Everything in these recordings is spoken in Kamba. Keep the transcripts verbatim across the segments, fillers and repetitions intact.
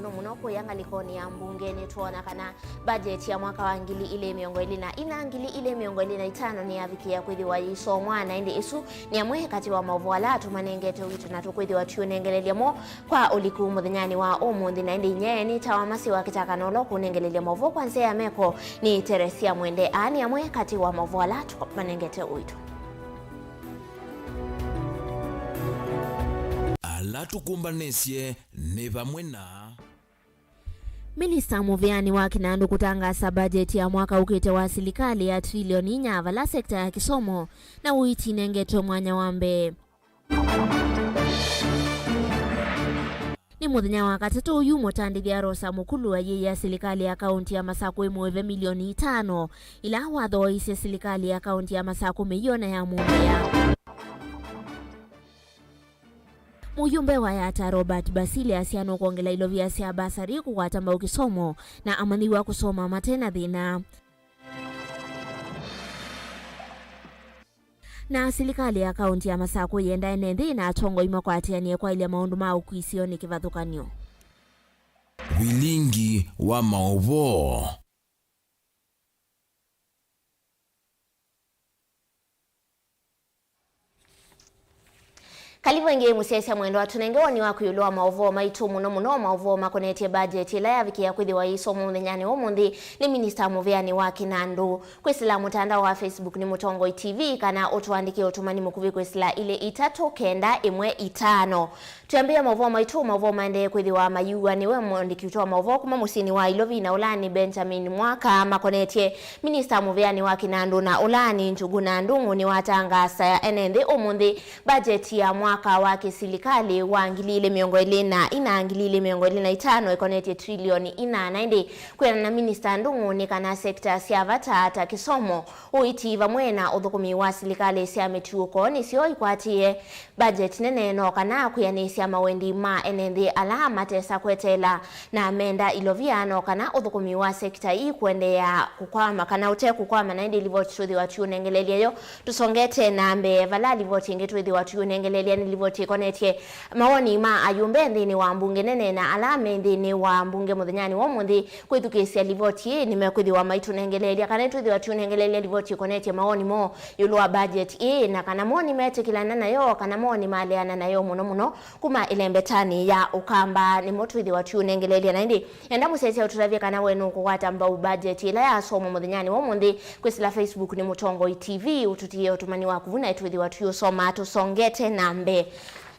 Mũno kũya ngalĩkonĩ ya mbunge, nĩtwona kana bajeti ya mwaka wa ngili ilĩ mĩongo ĩlĩ na ina, ngili ilĩ mĩongo ĩlĩ na itano nĩyavikĩĩa kwĩthĩwa yĩisomwa, na ĩndĩ ĩsu nĩ amwe katĩ wa maũvoo ala tũmanengete ũito na tũkwĩthĩwa tũiũnengelelya mo kwa ũliku mũthenyanĩ wa ũmũnthĩ. Na ĩndĩ inyie nĩ ta wa Masi wa Kĩtaka, na ũla ũkũnengelelya maũvoo kwa nzĩa ya meko nĩ Teresia Mwende. Aa nĩ amwe katĩ wa maũvoo ala tũmanengete ũito. Ala tũkũmbanĩsye nĩ vamwe na. Minista mũvĩanĩ wa kĩnandũ kũtangaasa bajeti ya mwaka ũkĩte wa silikalĩ ya trilioni inya, vala sekta ya kĩsomo na ũiiti inengetwe mwanya wa mbee. Nĩ mũthenya wa katatũ ũyu mũtandĩthya Rosa Mũkulu ayĩĩa silikalĩ ya kaũnti ya Masakũ ĩmũĩve milioni itano, ila wathooisye silikalĩ ya kaũnti ya Masakũ mĩio na ya mũmbĩa. Mũyumbe wa Yatta Robert Basile asya nũkwongela ilovia sya basari kũkwata mbau kĩsomo na amanyĩw'a kũsoma mate na thĩna. Na silikalĩ ya kaũnti ya Masakũ yenda ene nthĩ na atongoi makwatĩanĩe kwaĩlya maũndũ ma ũkui isionĩ kĩvathũkany'o. Vilingi wa maũvoo. Kalivu ĩngĩ mũsyaĩĩsya mwendwa, tũnenge woni waku ĩũlũ wa maũvoo maitũ, mũno mũno maũvoo makonetye bajeti ĩla yavikĩĩa kwĩthĩwa yĩisomwa mũthenyanĩ wa ũmũnthĩ nĩ minista mũvĩanĩ wa kĩnandũ. Kwĩsĩla mũtandao wa Facebook nĩ Mũtongoi T V, kana ũtũandĩkĩe ũtũmani mũkuvĩ kwĩsĩla ilĩ itatũ kenda ĩmwe itano. Twĩambĩĩa maũvoo maitũ, maũvoo maendee kwĩthĩwa mayĩw'a nĩwe mũandĩki witũ wa maũvoo kuma mũsyĩnĩ wa Ilovi, na ũla nĩ Benjamin Mwaka, makonetye minista mũvĩanĩ wa kĩnandũ na ũla nĩ Njũgũna Ndung'u nĩwatangaasa ene nthĩ ũmũnthĩ bajeti ya mwaka wa kĩsilikalĩ wa ngili ilĩ mĩongo ĩlĩ na ina, ngili ilĩ mĩongo ĩlĩ na itano ĩkonetye trilioni ina. Na ĩndĩ kwĩana na minista Ndung'u nĩ kana sekta sya vata ta kĩsomo, ũiiti vamwe na ũthũkũmi wa silikalĩ sya mĩtiũko nĩsyo ikwatĩĩe bajeti nene, no kana kwĩanĩsya mawendi ma ene nthĩ ala matesa kweteela na menda ilovia, no kana ũthũkũmi wa sekita ii kũendeea kũkwama kana ũte kũkwama. Na ĩndĩ livoti twĩthĩwa tũiũnengelelya yo tũsongete na mbee, vala livoti ĩngĩ twĩthĩwa tũiũnengelelya nĩ livoti ĩkonetye mawoni ma ayumbe nthĩnĩ wa mbunge nene na ala me nthĩnĩ wa mbunge mũthenyanĩ wa ũmũnthĩ. Kwĩthukĩĩsya livoti ĩĩ, nĩmekwĩthĩwa maitũnengeleelya kana twĩthĩwa tũiũnengeleelya livoti ĩkonetye mawoni moo ĩũlũ wa budget ĩĩ, na kana moo nĩmetĩkĩlana nayo, kana moo nĩmaleana nayo mũno mũno kuma ĩlembetanĩ ya Ũkamba, nĩmo twĩthĩwa tũiũnengeleelya. Na ĩndĩ enda mũsyaĩĩsya ũtũtavye kana we nũkũkwata mbau budget ĩla yasomwa mũthenyanĩ wa ũmũnthĩ kwĩsĩla Facebook nĩ Mũtongoi T V, ũtũtiĩe ũtũmani waku vu, na twĩthĩwa tũiũsoma tũsongete na mbee.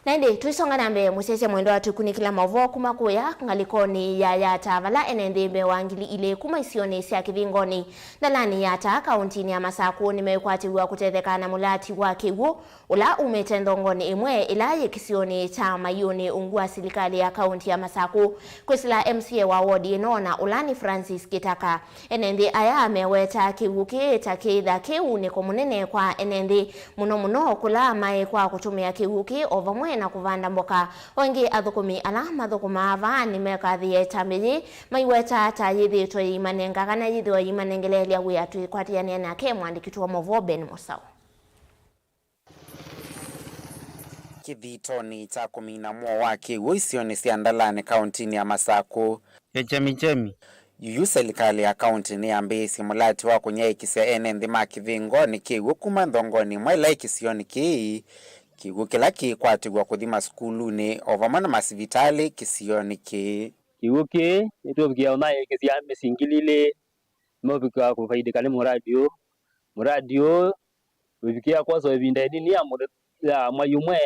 Na ĩndĩ, tũisonga na mbee, mũsyaĩĩsya mwendwa, twĩkunĩkĩla maũvoo kuma kũya ngalĩkonĩ ya Yatta, vala ene nthĩ mbee wa ngili ilĩ kuma isionĩ sya Kĩvingoni, ndalanĩ ya Yatta, kaũntinĩ ya Masakũ, nĩmekwatĩw'a kũtetheka na mũlati wa kĩw'ũ ũla umĩte nthongonĩ ĩmwe ĩla yĩ kĩsionĩ kya Mayũnĩ, ungu wa silikalĩ ya kaũnti ya Masakũ, kwĩsĩla M C A wa ward ĩno na ũla nĩ Francis Kĩtaka. Ene nthĩ aya mewetaa kĩw'ũ kĩĩ ta kĩitha kĩw'ũnĩko mũnene kwa ene nthĩ, mũno mũno kũla maĩ kwa kũtũmĩa kĩw'ũ kĩĩ o vamwe na kũvanda mboka. O ĩngĩ, athũkũmi ala mathũkũmaa vaa nĩmekathĩĩe ĩtambya yĩĩ, maiwetaa ta yĩthĩĩtwe yĩimanenga kana yĩthĩwa yĩimanengeleelya wĩa. Twĩkwatĩanĩa nake mũandĩki witũ wa maũvoo Ben Mũsaũ. Kĩthitonĩ kya kũmina mũo wa kĩw'ũ isionĩ sya Ndalani kaũntinĩ ya Masakũ, Echemichemi. Yuyu silikalĩ ya kaũnti nĩyambĩĩsye mũlati wa kũnyaĩĩkĩsya ene nthĩ ma Kĩvingoni kĩw'ũ kuma nthongonĩ ĩmwe ĩla ĩ kĩsionĩ kĩĩ, kĩw'ũ kĩla kĩkwatĩw'a kũthi masukulunĩ o vamwe na masivitalĩ kĩsionĩ kĩĩ. Kĩw'ũ kĩĩ nĩtũvikĩa ũnyaĩĩkĩsya mĩsyĩ ngili ilĩ meũvikĩa kũvaidĩka nĩ mũradi ũũ. Mũradi ũũ ũivikĩa kwoswa ĩvinda ĩnini ya mũthe-, ya mwai ũmwe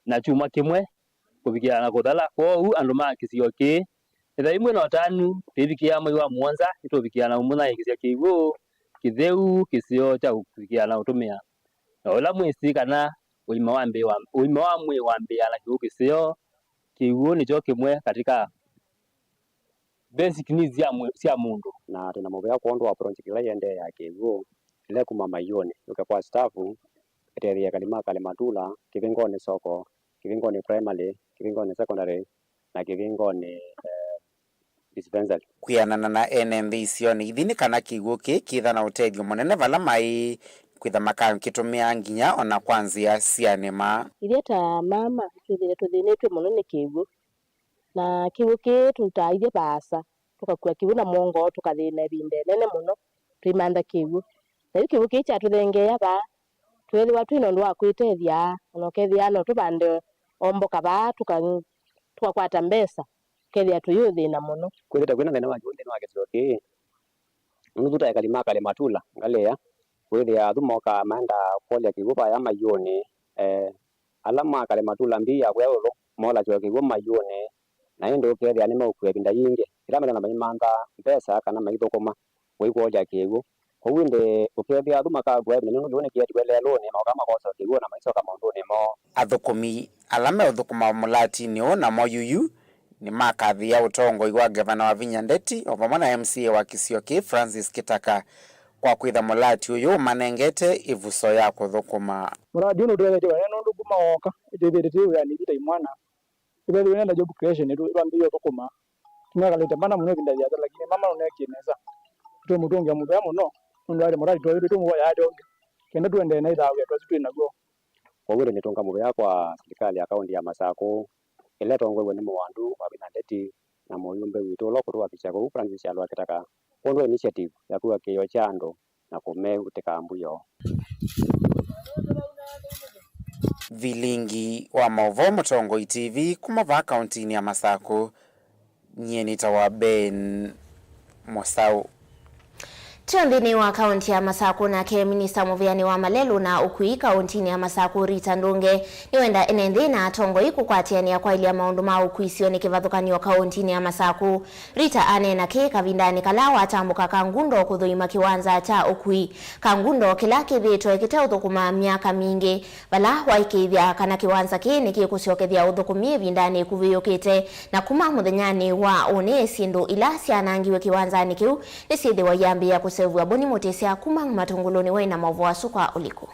na kyumwa kĩmwe kũvikĩa na kũthala. Kwoou andũ ma kĩsio kĩĩ, ĩtha imwe na ũtanu, twĩvikĩa mwai wa mũonza, nĩtũvikĩa na ũmũnyaĩĩkĩsya kĩw'ũ kĩtheu kĩseo kya kũvikĩa na ũtũmĩa. Na ũla mwĩsĩ kana ũima wa mbee wa, ũima wa mwĩĩ wambĩĩa na kĩw'ũ kĩseo, kĩw'ũ nĩkyo kĩmwe katĩ ka basic needs sya mwĩ-, sya mũndũ. Na twĩ na mũvea kwondũ wa project ĩla ĩendee ya kĩw'ũ, ĩla ĩkuma Mayũnĩ, yũke kwa staff, ĩtetheesye ekalĩ ma Kalimatula, Kĩvingoni Soko, Kĩvingoni Primary, Kĩvingoni Secondary, na Kĩvingoni, eh, Dispensary. Kwĩanana na ene nthĩ isionĩ ithi nĩ kana kĩw'ũ kĩĩ kĩtha na ũtethyo mũnene vala maĩ, kwĩtha makakĩtũmĩa nginya o na kwa nzĩa sya nĩma. Ithyĩ ta mama, twĩthĩĩtwe tũthĩnĩtw'e mũno nĩ kĩw'ũ. Na kĩw'ũ kĩĩ tũtaa ithyĩ vaasa, tũkakua kĩw'ũ na mwongoo, tũkathĩna ĩvinda ĩnene mũno tũimantha kĩw'ũ. Na yu kĩw'ũ kĩĩ kyatũthengeea vaa, tweethĩwa twĩ na ũndũ wa kwĩtethya, o na ũkethĩa no tũvande o mboka vaa, tũka-, tũkakwata mbesa, ũkethĩa tũyĩũthĩna mũno. Kwĩthĩte kwĩna thĩna wa kĩw'ũ nthĩnĩ wa kĩsio kĩĩ, nũndũ ta ekali ma Kalematula, ngalĩ ĩya, kwĩthĩa asu mokaa maenda kwolya kĩw'ũ vaya maiũnĩ, eh, ala ma Kalematula mbia kũya ĩũlũ, molasya o kĩw'ũ maiũnĩ, na ĩndĩ ũkethĩa nĩmeũkua ĩvinda yingĩ, yĩla methĩwa maimantha mbesa kana maithũkũma kũi kwolya kĩw'ũ. Kwoou ĩndĩ ũkethĩa asu makakua ĩvinda nũndũ kĩw'ũ nĩkĩetiwe lelũnĩ, maoka makosa o kĩw'ũ na maisoka maũndũnĩ moo. Athũkũmi ala meũthũkũma mũlatinĩ ũũ namo yuyu nĩmakathĩĩa ũtongoi wa ngavana Wavinya Ndeti o vamwe na M C A wa kĩsio kĩĩ Francis Kitaka kwa kwĩtha mũlati ũyũ ũmanengete ĩvuso ya kũthũkũma. Mũradi ũyũ nũtũtethetie vanene nũndũ kuma wooka, ĩtwĩthĩĩtwe twĩ wĩanĩ ivita imwana. Ĩvethĩwe nenda job creation, ĩtwambĩĩe ũthũkũma. Tũnekalĩte mana mũno ĩvinda yĩasa, lakini mama nũneekie nesa. Tũmũtũngĩa mũvea mũno, nũndũ aĩle mũradi twayo tũmũvoya ate ũngĩ, kenda tũendee na ĩthawĩa twasu twĩ naw'o. Kwoou ĩndĩ nĩtũnga mũvea kwa silikalĩ ya kaũnti ya Masakũ, ĩla ĩtongoew'e nĩ Mũwandu Wavinya Ndeti na mũyũmbe witũ ũla ũkũtũwakilisya kũu, Francis Kyalwa Kitaka, kwondũ wa initiative ya kwĩw'a kĩĩo kya andũ na kũmeutĩka mbũyo. Vilingi wa maũvoo Mũtongoi T V kuma vaa kaũntinĩ ya Masakũ, nyie nĩtawa Ben Mũsaũ. Tũyo nthĩnĩ wa kaũnti ya Masakũ, nake minista mũvĩanĩ wa malelũ na ũkui kaũntinĩ ya Masakũ, Rita Ndunge, nĩwenda ene nthĩ na atongoi kũkwatĩanĩa kwaĩlya maũndũ ma ũkui sĩonĩ kĩvathũkany'o kaũntinĩ ya Masakũ. Rita aneena kĩĩ kavindanĩ kala watambũka Kangundo kũthũima kĩwanza kya ũkui. Kangundo kĩla kĩthĩĩtwe kĩteũthũkũma myaka mingĩ, vala waĩkĩĩthya kana kĩwanza kĩĩ nĩkĩkũsyokethya ũthũkũmi ĩvindanĩ ĩkuvĩ yũkĩte, na kuma mũthenyanĩ wa ũnĩ, syĩndũ ila syanangiwe kĩwanzanĩ kĩu nĩsyĩthĩwa iyambĩĩa kũseũvw'a. Boni Mũtĩsya kuma Matũngũlũnĩ waĩ na maũvoo asu kwa ũliku.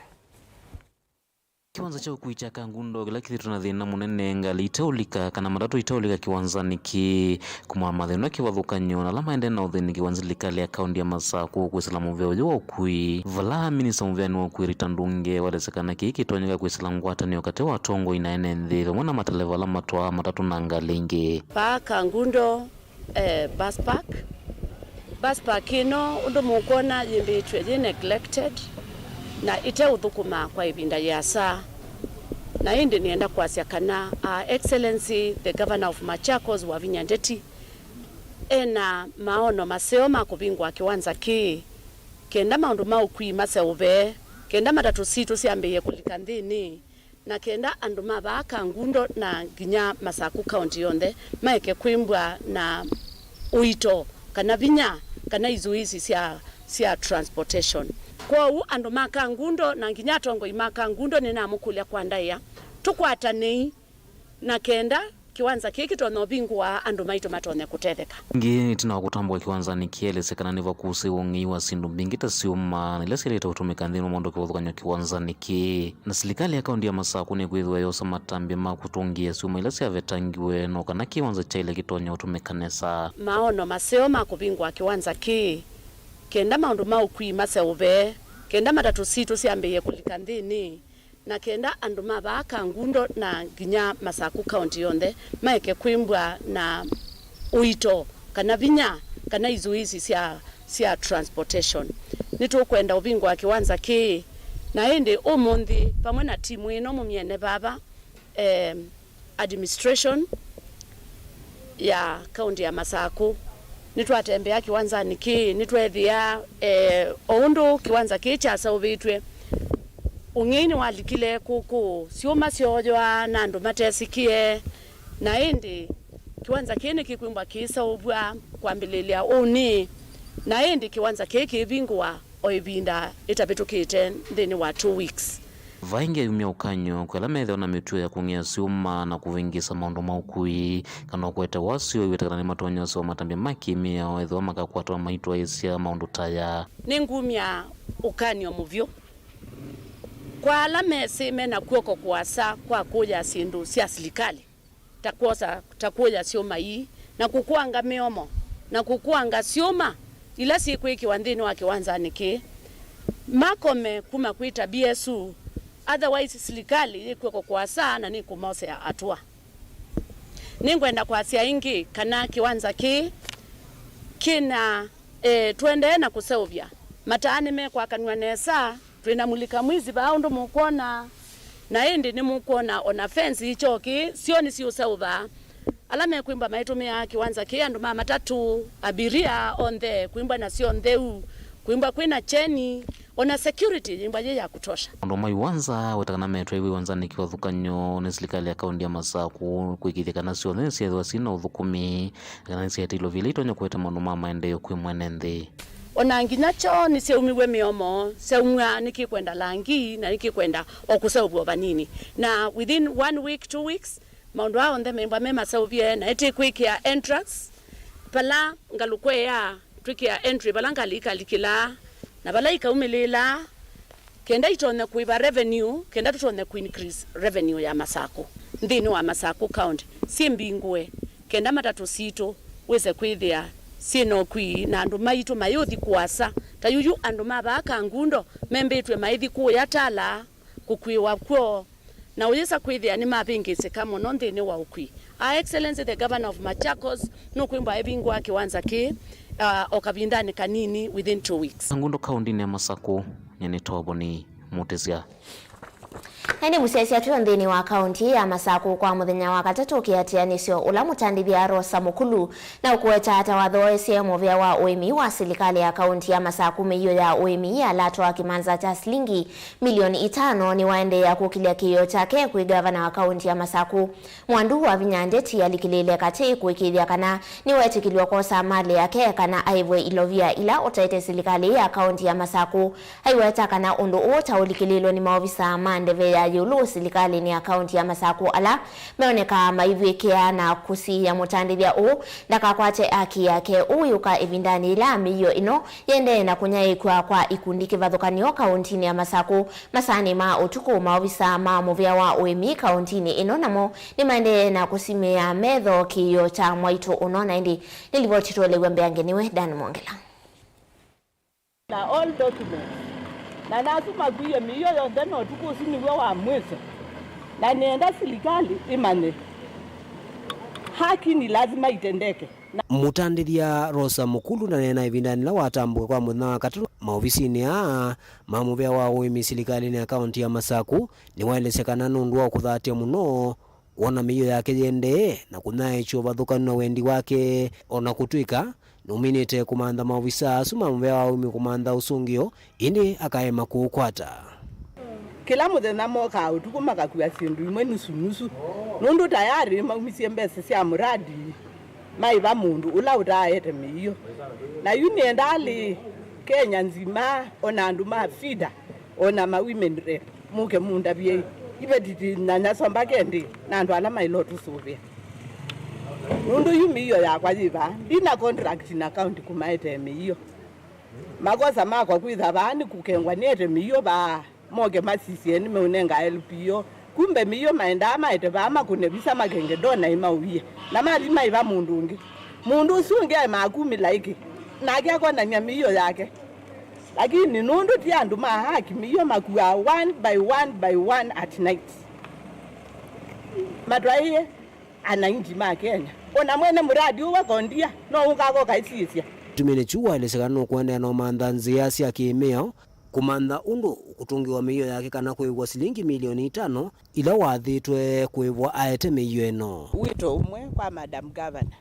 Kĩwanza kya ũkui kya Kangundo kĩla kĩthĩtwe na thĩna mũnene, ngalĩ iteũlika kana matatũ iteũlika kĩwanzanĩ kĩĩ, kumana na mathĩna kĩvathũkany'o na ala maendee na ũthĩnĩki wa nzilikalĩ ya kaũnti ya Masakũ kwĩsĩla mũvĩa ũyũ wa ũkui, vala minista mũvĩanĩ wa ũkui Rita Ndunge waelesya kana kĩĩ kĩtonyeka kwĩsĩla ngwatanĩo katĩ wa atongoi na ene nthĩ vamwe na mateleva ala matwaa matatũ na ngalĩ ingĩ. Vaa Kangundo, eh, bus park. Bus park ĩno, ũndũ mũkwona, yĩmbĩĩtw'e yĩ neglected na ĩteũthũkũma kwa ĩvinda yĩasa. Na ĩndĩ nĩenda kwasya kana Her Excellency the Governor of Machakos, Wavinya Ndeti, ena maono maseo ma kũvingũa kĩwanza kĩĩ, kenda maũndũ ma ũkui maseũve, kenda matatũ sitũ syambĩĩe kũlika nthĩnĩ, na kenda andũ ma vaa Kangundo na nginya Masakũ County yonthe maeke kwĩmbwa na ũito kana vinya kana izuisi sya, sya transportation. Kwoou andũ ma Kangundo na nginya atongoi ma Kangundo nĩnamũkũlya kwa ndaĩa, tũkwatanei na kenda kĩwanza kĩĩ kĩtonya ũvingũa, andũ maitũ matonya kũtetheka. Ĩngĩ, ĩtina wa kũtambũka kĩwanzanĩ kĩĩ, elesya kana nĩvakusĩwe ũng'ei wa syĩndũ mbingĩ ta syũma na ila syaĩlĩte kũtũmĩka nthĩnĩ wa maũndũ kĩvathũkany'o kĩwanzanĩ kĩĩ, na silikalĩ ya kaũnti ya Masakũ nĩkwĩthĩwa yosa matambya ma kũtũngĩĩa syũma ila syavetangiwe no kana kĩwanza kyaĩle kĩtonya ũtũmĩka nesa. Maono maseo ma kũvingũa kĩwanza kĩĩ, kenda maũndũ ma ũkui maseũve, kenda matatũ sitũ syambĩĩe kũlika nthĩnĩ, na kenda andũ ma vaa Kangundo na nginya Masakũ County yonthe maeke kwĩmbwa na ũito kana vinya kana izuisi sya, sya transportation. Nĩtũkwenda ũvingũa kĩwanza kĩĩ, na ĩndĩ ũmũnthĩ vamwe na timu ĩno mũmyene vava, em, administration ya kaũnti ya Masakũ. Nĩtwatembea kĩwanzanĩ kĩĩ, nĩtweethĩa, eh, o ũndũ kĩwanza kĩĩ kyaseũvĩtw'e, ũng'ei nĩwalikile kũkũ, syũma syooywa na andũ matesĩkĩe, na ĩndĩ kĩwanza kĩĩ nĩkĩkwĩmbwa kĩiseũvw'a kwambĩlĩlya ũnĩ, na ĩndĩ kĩwanza kĩĩ kĩivingũa o ĩvinda ĩtavĩtũkĩte nthĩnĩ wa two weeks. Vaingĩ ayumya ũkany'o kwĩ ala methĩwa na mĩtuo ya kũng'ea syũma na kũvĩngĩĩsa maũndũ ma ũkui, kana ũkwete wasyo ĩweta kana nĩmatonya ũseũva matambya ma kĩmĩao ethĩwa makakwatwa maitwaĩĩsya maũndũ ta aya. Nĩngumya ũkany'o mũvyũ kwa ala mesĩ me na kw'oko kũasa kwa kũya syĩndũ sya silikalĩ, ta kwosa, ta kũya syũma ii, na kũkwanga mĩomo, na kũkwanga syũma ila syĩkwĩkĩwa nthĩnĩ wa kĩwanzanĩ kĩĩ, makome kuma kwĩ tabia ĩsu, otherwise silikalĩ yĩ kw'oko kũasa na nĩkũmosea atua. Nĩngwenda kwasya ĩngĩ kana kĩwanza kĩĩ kĩna, eh, tũendee na kũseũvya. Mataa nĩmekwakanw'a nesa, twĩ na mulika mwizi vaa ũndũ mũkwona, na ĩndĩ nĩmũkwona ona fence ikyokĩ syo nĩsiũseũvaa. Ala mekwĩmbwa maitũmĩaa kĩwanza kĩĩ, andũ ma matatũ, abiria onthe, kwĩmbwa na syo ntheu, kwĩmbwa kwĩna kyeni, ona security yĩmbwa yĩ ya kutosha. Maũndũ ma iwanza weta kana metwaiwe iwanzanĩ kĩvathũkany'o nĩ silikalĩ ya kaunti ya Masakũ kwĩkĩĩthya kana syonthe nĩsyethĩwa syĩ na ũthũkũmi, kana nĩsyaĩte ilovia ila itonya kũete maũndũ ma maendeeo kwĩ mwene nthĩ. Ona nginya kyoo nĩsyaumiw'e mĩomo, syaumw'a nĩkĩkwenda langi na nĩkĩkwenda o kũseũvw'a vanini. Na within one week, two weeks, maũndũ aa onthe meimbwa me maseũvye, na ĩtĩkwĩkĩa entrance vala ngalũko ĩya twĩkĩa entry vala ngalĩ ikalikĩlaa na vala ikaumĩlĩĩlaa, kenda itonye kũĩva revenue, kenda tũtonye kũ increase revenue ya Masakũ nthĩnĩ wa Masakũ County. Syĩ mbingũe, kenda matatũ sitũ wĩse kwĩthĩa syĩ na ũkui, na andũ maitũ mayũthi kũasa. Ta yuyu andũ ma vaa Kangundo membĩtw'e maithi kũya Tala kũkuĩwa kwoo, na ũyĩsa kwĩthĩa nĩmavĩngĩĩsĩka mũno nthĩnĩ wa ũkui. Her Excellency the Governor of Machakos nũkwĩmbwa evingũa kĩwanza kĩĩ, uh, o kavindanĩ kanini, within two weeks. Kangundo kauntinĩ ya Masakũ, nyie nĩ Toboni Mũtĩsya. Na ĩndĩ mũsyaĩĩsya twĩ o nthĩnĩ wa kaunti ya Masakũ kwa mũthenya wa katatũ kĩatĩanĩsyo ũla mũtandĩthya Rosa Mũkulu na ũkũweta ta wathoesye mũvĩa wa ũĩmi wa silikalĩ ya kaunti ya Masakũ mĩio ya ũĩmi yalatwa kĩmanza kya silingi milioni itano nĩwaendeea kũkĩlya kĩĩo kyake kwĩ ngavana wa kaunti ya Masakũ. Mwandu Wavinya Ndeti alikĩlĩĩle katĩ kũĩkĩĩthya kana nĩwetĩkĩlw'a kwosa malĩ yake kana aĩvwe ilovia ila ũtaĩte silikalĩ ya kaunti ya Masakũ. Aiweta kana ũndũ ũũ ta ũlikĩlĩĩlwe nĩ maovisaa ma ndeve ya ĩũlũ silikalĩnĩ ya kaunti ya Masakũ ala meonekaa maivw'ĩkĩa na kũsiĩĩa mũtandĩthya ũũ ndakakwate aki yake ũyũka ĩvindanĩ yĩla mĩio ĩno yĩendee na kũnyaĩĩkw'a kwa ikundi kĩvathũkany'o kauntinĩ ya Masakũ. Masaanĩ ma ũtukũ, maovisaa ma mũvĩa wa ũĩmi kauntinĩ ĩno namo nĩmaendee na kũsimĩĩa metho kĩĩo kya mwaitũ ũno, na ĩndĩ nĩ livoti tũelew'a mbeange nĩwe Dan Mwongela. Na all documents. Na nasu makuie mĩio yonthe, na ũtukũ ũsu nĩw'o wa mwĩso. Na nĩenda silikalĩ ĩmanye haki ni lazima itendeke. Na mũtandĩthya Rosa Mũkulu ndaneena ĩvindanĩ ĩla watambũka kwa mũthenya wa katatũ maovisinĩ aa ma mũvĩa wa ũĩmi silikalĩnĩ ya kaunti ya Masakũ, nĩwaelesya kana nũndũ wa kũthatya mũno kwona mĩio yake yĩendee na kũnyaĩĩkya ũvathũkanu na wendi wake, o na kũtw'ĩka nũminĩte kũmantha maovisaa asu ma mũvĩa wa ũĩmi kũmantha ũsũngĩo, ĩndĩ akaema kũũkwata. Kĩla mũthenya mokaa ũtukũ makakua syĩndũ imwe nusu nusu, nũndũ tayarĩ maumisye mbesa sya mũradi maĩva mũndũ ũla ũtaaete mĩio. Na yu nĩenda alĩ Kenya nzima, o na andũ ma FIDA, o na ma women rep, mũke mũndavye iveti ti na nyasomba kendi na andũ ala maĩle ũtũsũvĩa. Nũndũ yu mĩio yakwa yĩ vaa, ndi na contract na county kũmaetee mĩio. Makosa makwa kwĩtha vaa nĩ kũkengwa nĩete mĩio vaa, moke masisye nĩmeũnenga L P O. Kumbe mĩio maendaa maete vaa makũne visa makenge ndona ĩmaũie. Na mathi maĩva mũndũ ũngĩ. Mũndũ ũsu ũngĩ aĩ makumĩla ĩkĩ, nake akonany'a mĩio yake. Lakini nũndũ ti andũ ma haki, mĩio makuaa one by one by one at night. Matwaĩe anainji ma Kenya. Ona mwene mũradi ũũ wa Kondia no ũkakoka ĩsiĩsya. Kĩtumi nĩ kyu waelesya kana nũkũendeea na ũmantha nzĩa sya kĩmĩao kũmantha ũndũ ũkũtũngĩwa mĩio yake kana kũĩvwa silingi milioni itano ila wathĩtwe kũĩvwa aete mĩio ĩno. Wito ũmwe kwa Madam Governor,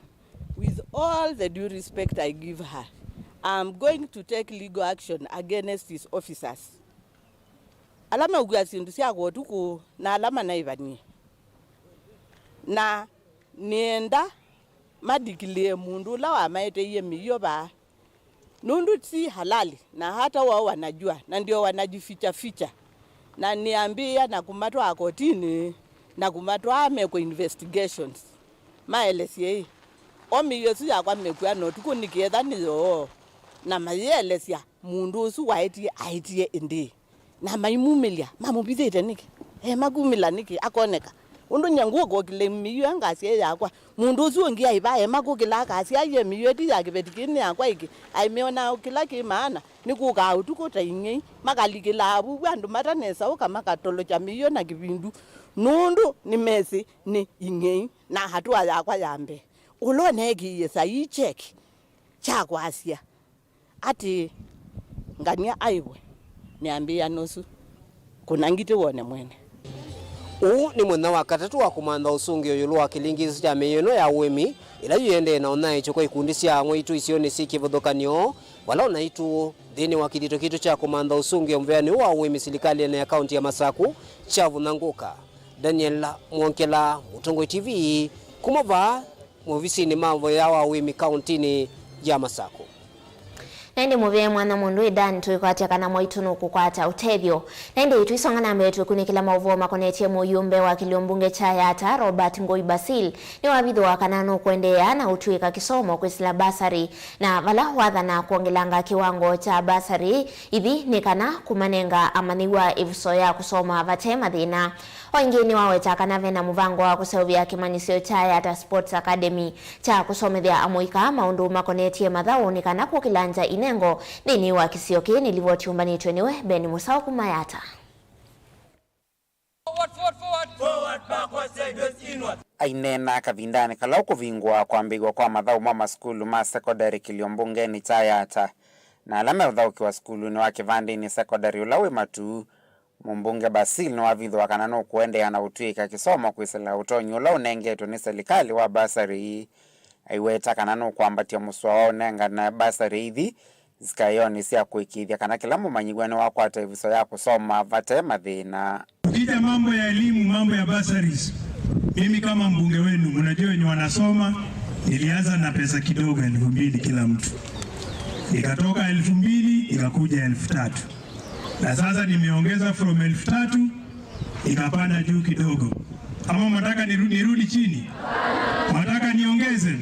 with all the due respect I give her, I'm going to take legal action against his officers. Ala meũkua syĩndũ syakwa ũtukũ na ala manaĩvanie. Na nĩenda madikilĩe mũndũ ũla wamaeteie mĩio vaa, nũndũ ti halali, na hata wao wanajua, na ndio wanajificha ficha. Na nĩambĩĩa na kũmatwaa kotinĩ, na kũmatwaa mekwe investigations, maelesye ĩ, o mĩio ĩsu yakwa mekua na ũtukũ nĩkĩ etha nĩ yoo, na mayĩelesya mũndũ ũsu waetie aetie ĩndĩĩ. Na maimumĩlya, mamũvithĩte nĩkĩ? Ema kumĩla nĩkĩ? Akoneka. Ũndũ nyie ngũka ũkĩla mĩio ngasya ĩ yakwa. Mũndũ ũsu ũngĩ aĩ va ema kũkĩla akasya, aiye mĩio ĩti ya kĩveti kĩĩ nĩ yakwa ĩkĩ? Aimĩona kĩla kĩ maana, nĩ kũkaa ũtukũ ta ing'ei, makalikĩlaa vuvu andũ matanesa ũka makatolokya mĩio na kĩvindu, nũndũ nĩmesĩ nĩ ing'ei. na hatua yakwa ya mbee, ũla ũneekie saii kyeki kya kwasya atĩ ngania aĩvwe nĩambĩĩa nũsu, kũna ngitĩ wone mwene. Ũũ nĩ mũthenya wa katatũ wa kũmantha ũsũngĩo ĩũlũ wa kĩlingĩĩso kya mĩio ĩno ya ũĩmi, ĩla yĩendee na ũnyaĩĩkyo kwa ikundi sya ang'o aitũ isionĩ syĩ kĩvathũkany'o, vala o naitũ nthĩnĩ wa kĩthito kitũ kya kũmantha ũsũngĩo mũvĩanĩ ũũ wa ũĩmi silikalĩnĩ ya kaunti ya Masaku kyavũthangũka. Daniel Mwongela, Mũtongoi T V, kuma vaa movisinĩ ma voya wa ũĩmi kauntinĩ ya Masaku. Na ĩndĩ mũvea mwana mũndũ ĩndani tũikwatya kana mwaitũ nũkũkwata ũtethyo. Na ĩndĩ tũisonga na mbee, tũkunĩkĩla maũvoo makonetye mũyũmbe wa kĩlio mbunge kya Yatta, Robert Ngũi Basil, nĩwavithũa kana nũkũendeea na ũtw'ĩka kĩsomo kwĩsĩla basarĩ, na vala wathana kwongelanga kĩwango kya basarĩ ithi nĩ kana kũmanenga amanyĩw'a ĩvuso ya kũsoma vate mathĩna. O ĩngĩ nĩwaweta kana vena mũvango wa kũseũvya kĩmanyĩsyo kya Yatta Sports Academy kya kũsomethya amũika maũndũ makonetye mathaũ nĩ kana kũkĩlangya inengo nthĩnĩ wa kĩsio kĩĩ. Nĩ livoti yũmbanĩtw'e nĩwe Ben Mũsaũ kuma Yatta. Forward, forward, forward. Forward, backward, sideways, inward. Aineena kavindanĩ kala ũkũvingũa kwambĩĩw'a kwa mathaũ ma masukulu ma sekondalĩ kĩlio mbungenĩ kya Yatta, na ala meũthaũkĩwa sukulunĩ wa Kĩvandĩnĩ sekondalĩ ũla wĩ Matuu, mũmbunge Basil nĩwavithũa kana nũkũendeea na ũtw'ĩka kĩsomo kwĩsĩla ũtonyi ũla ũnengetwe nĩ silikalĩ wa basarĩ. Aiweta kana nũkwambatya mũsoa wa ũnengane basarĩ ithi sikaĩonĩ sya kũĩkĩĩthya kana kĩla mũmanyĩw'a nĩwakwata ĩvuso ya kũsoma vate mathĩna. Ukija mambo ya elimu, mambo ya bursaries, mimi kama mbunge wenu, mnajua wenye wanasoma, nilianza na pesa kidogo, elfu mbili kila mtu. Ikatoka elfu mbili, ikakuja elfu tatu. Na sasa nimeongeza from elfu tatu, ikapanda juu kidogo. Ama mnataka niru-, nirudi chini? Mnataka niongeze?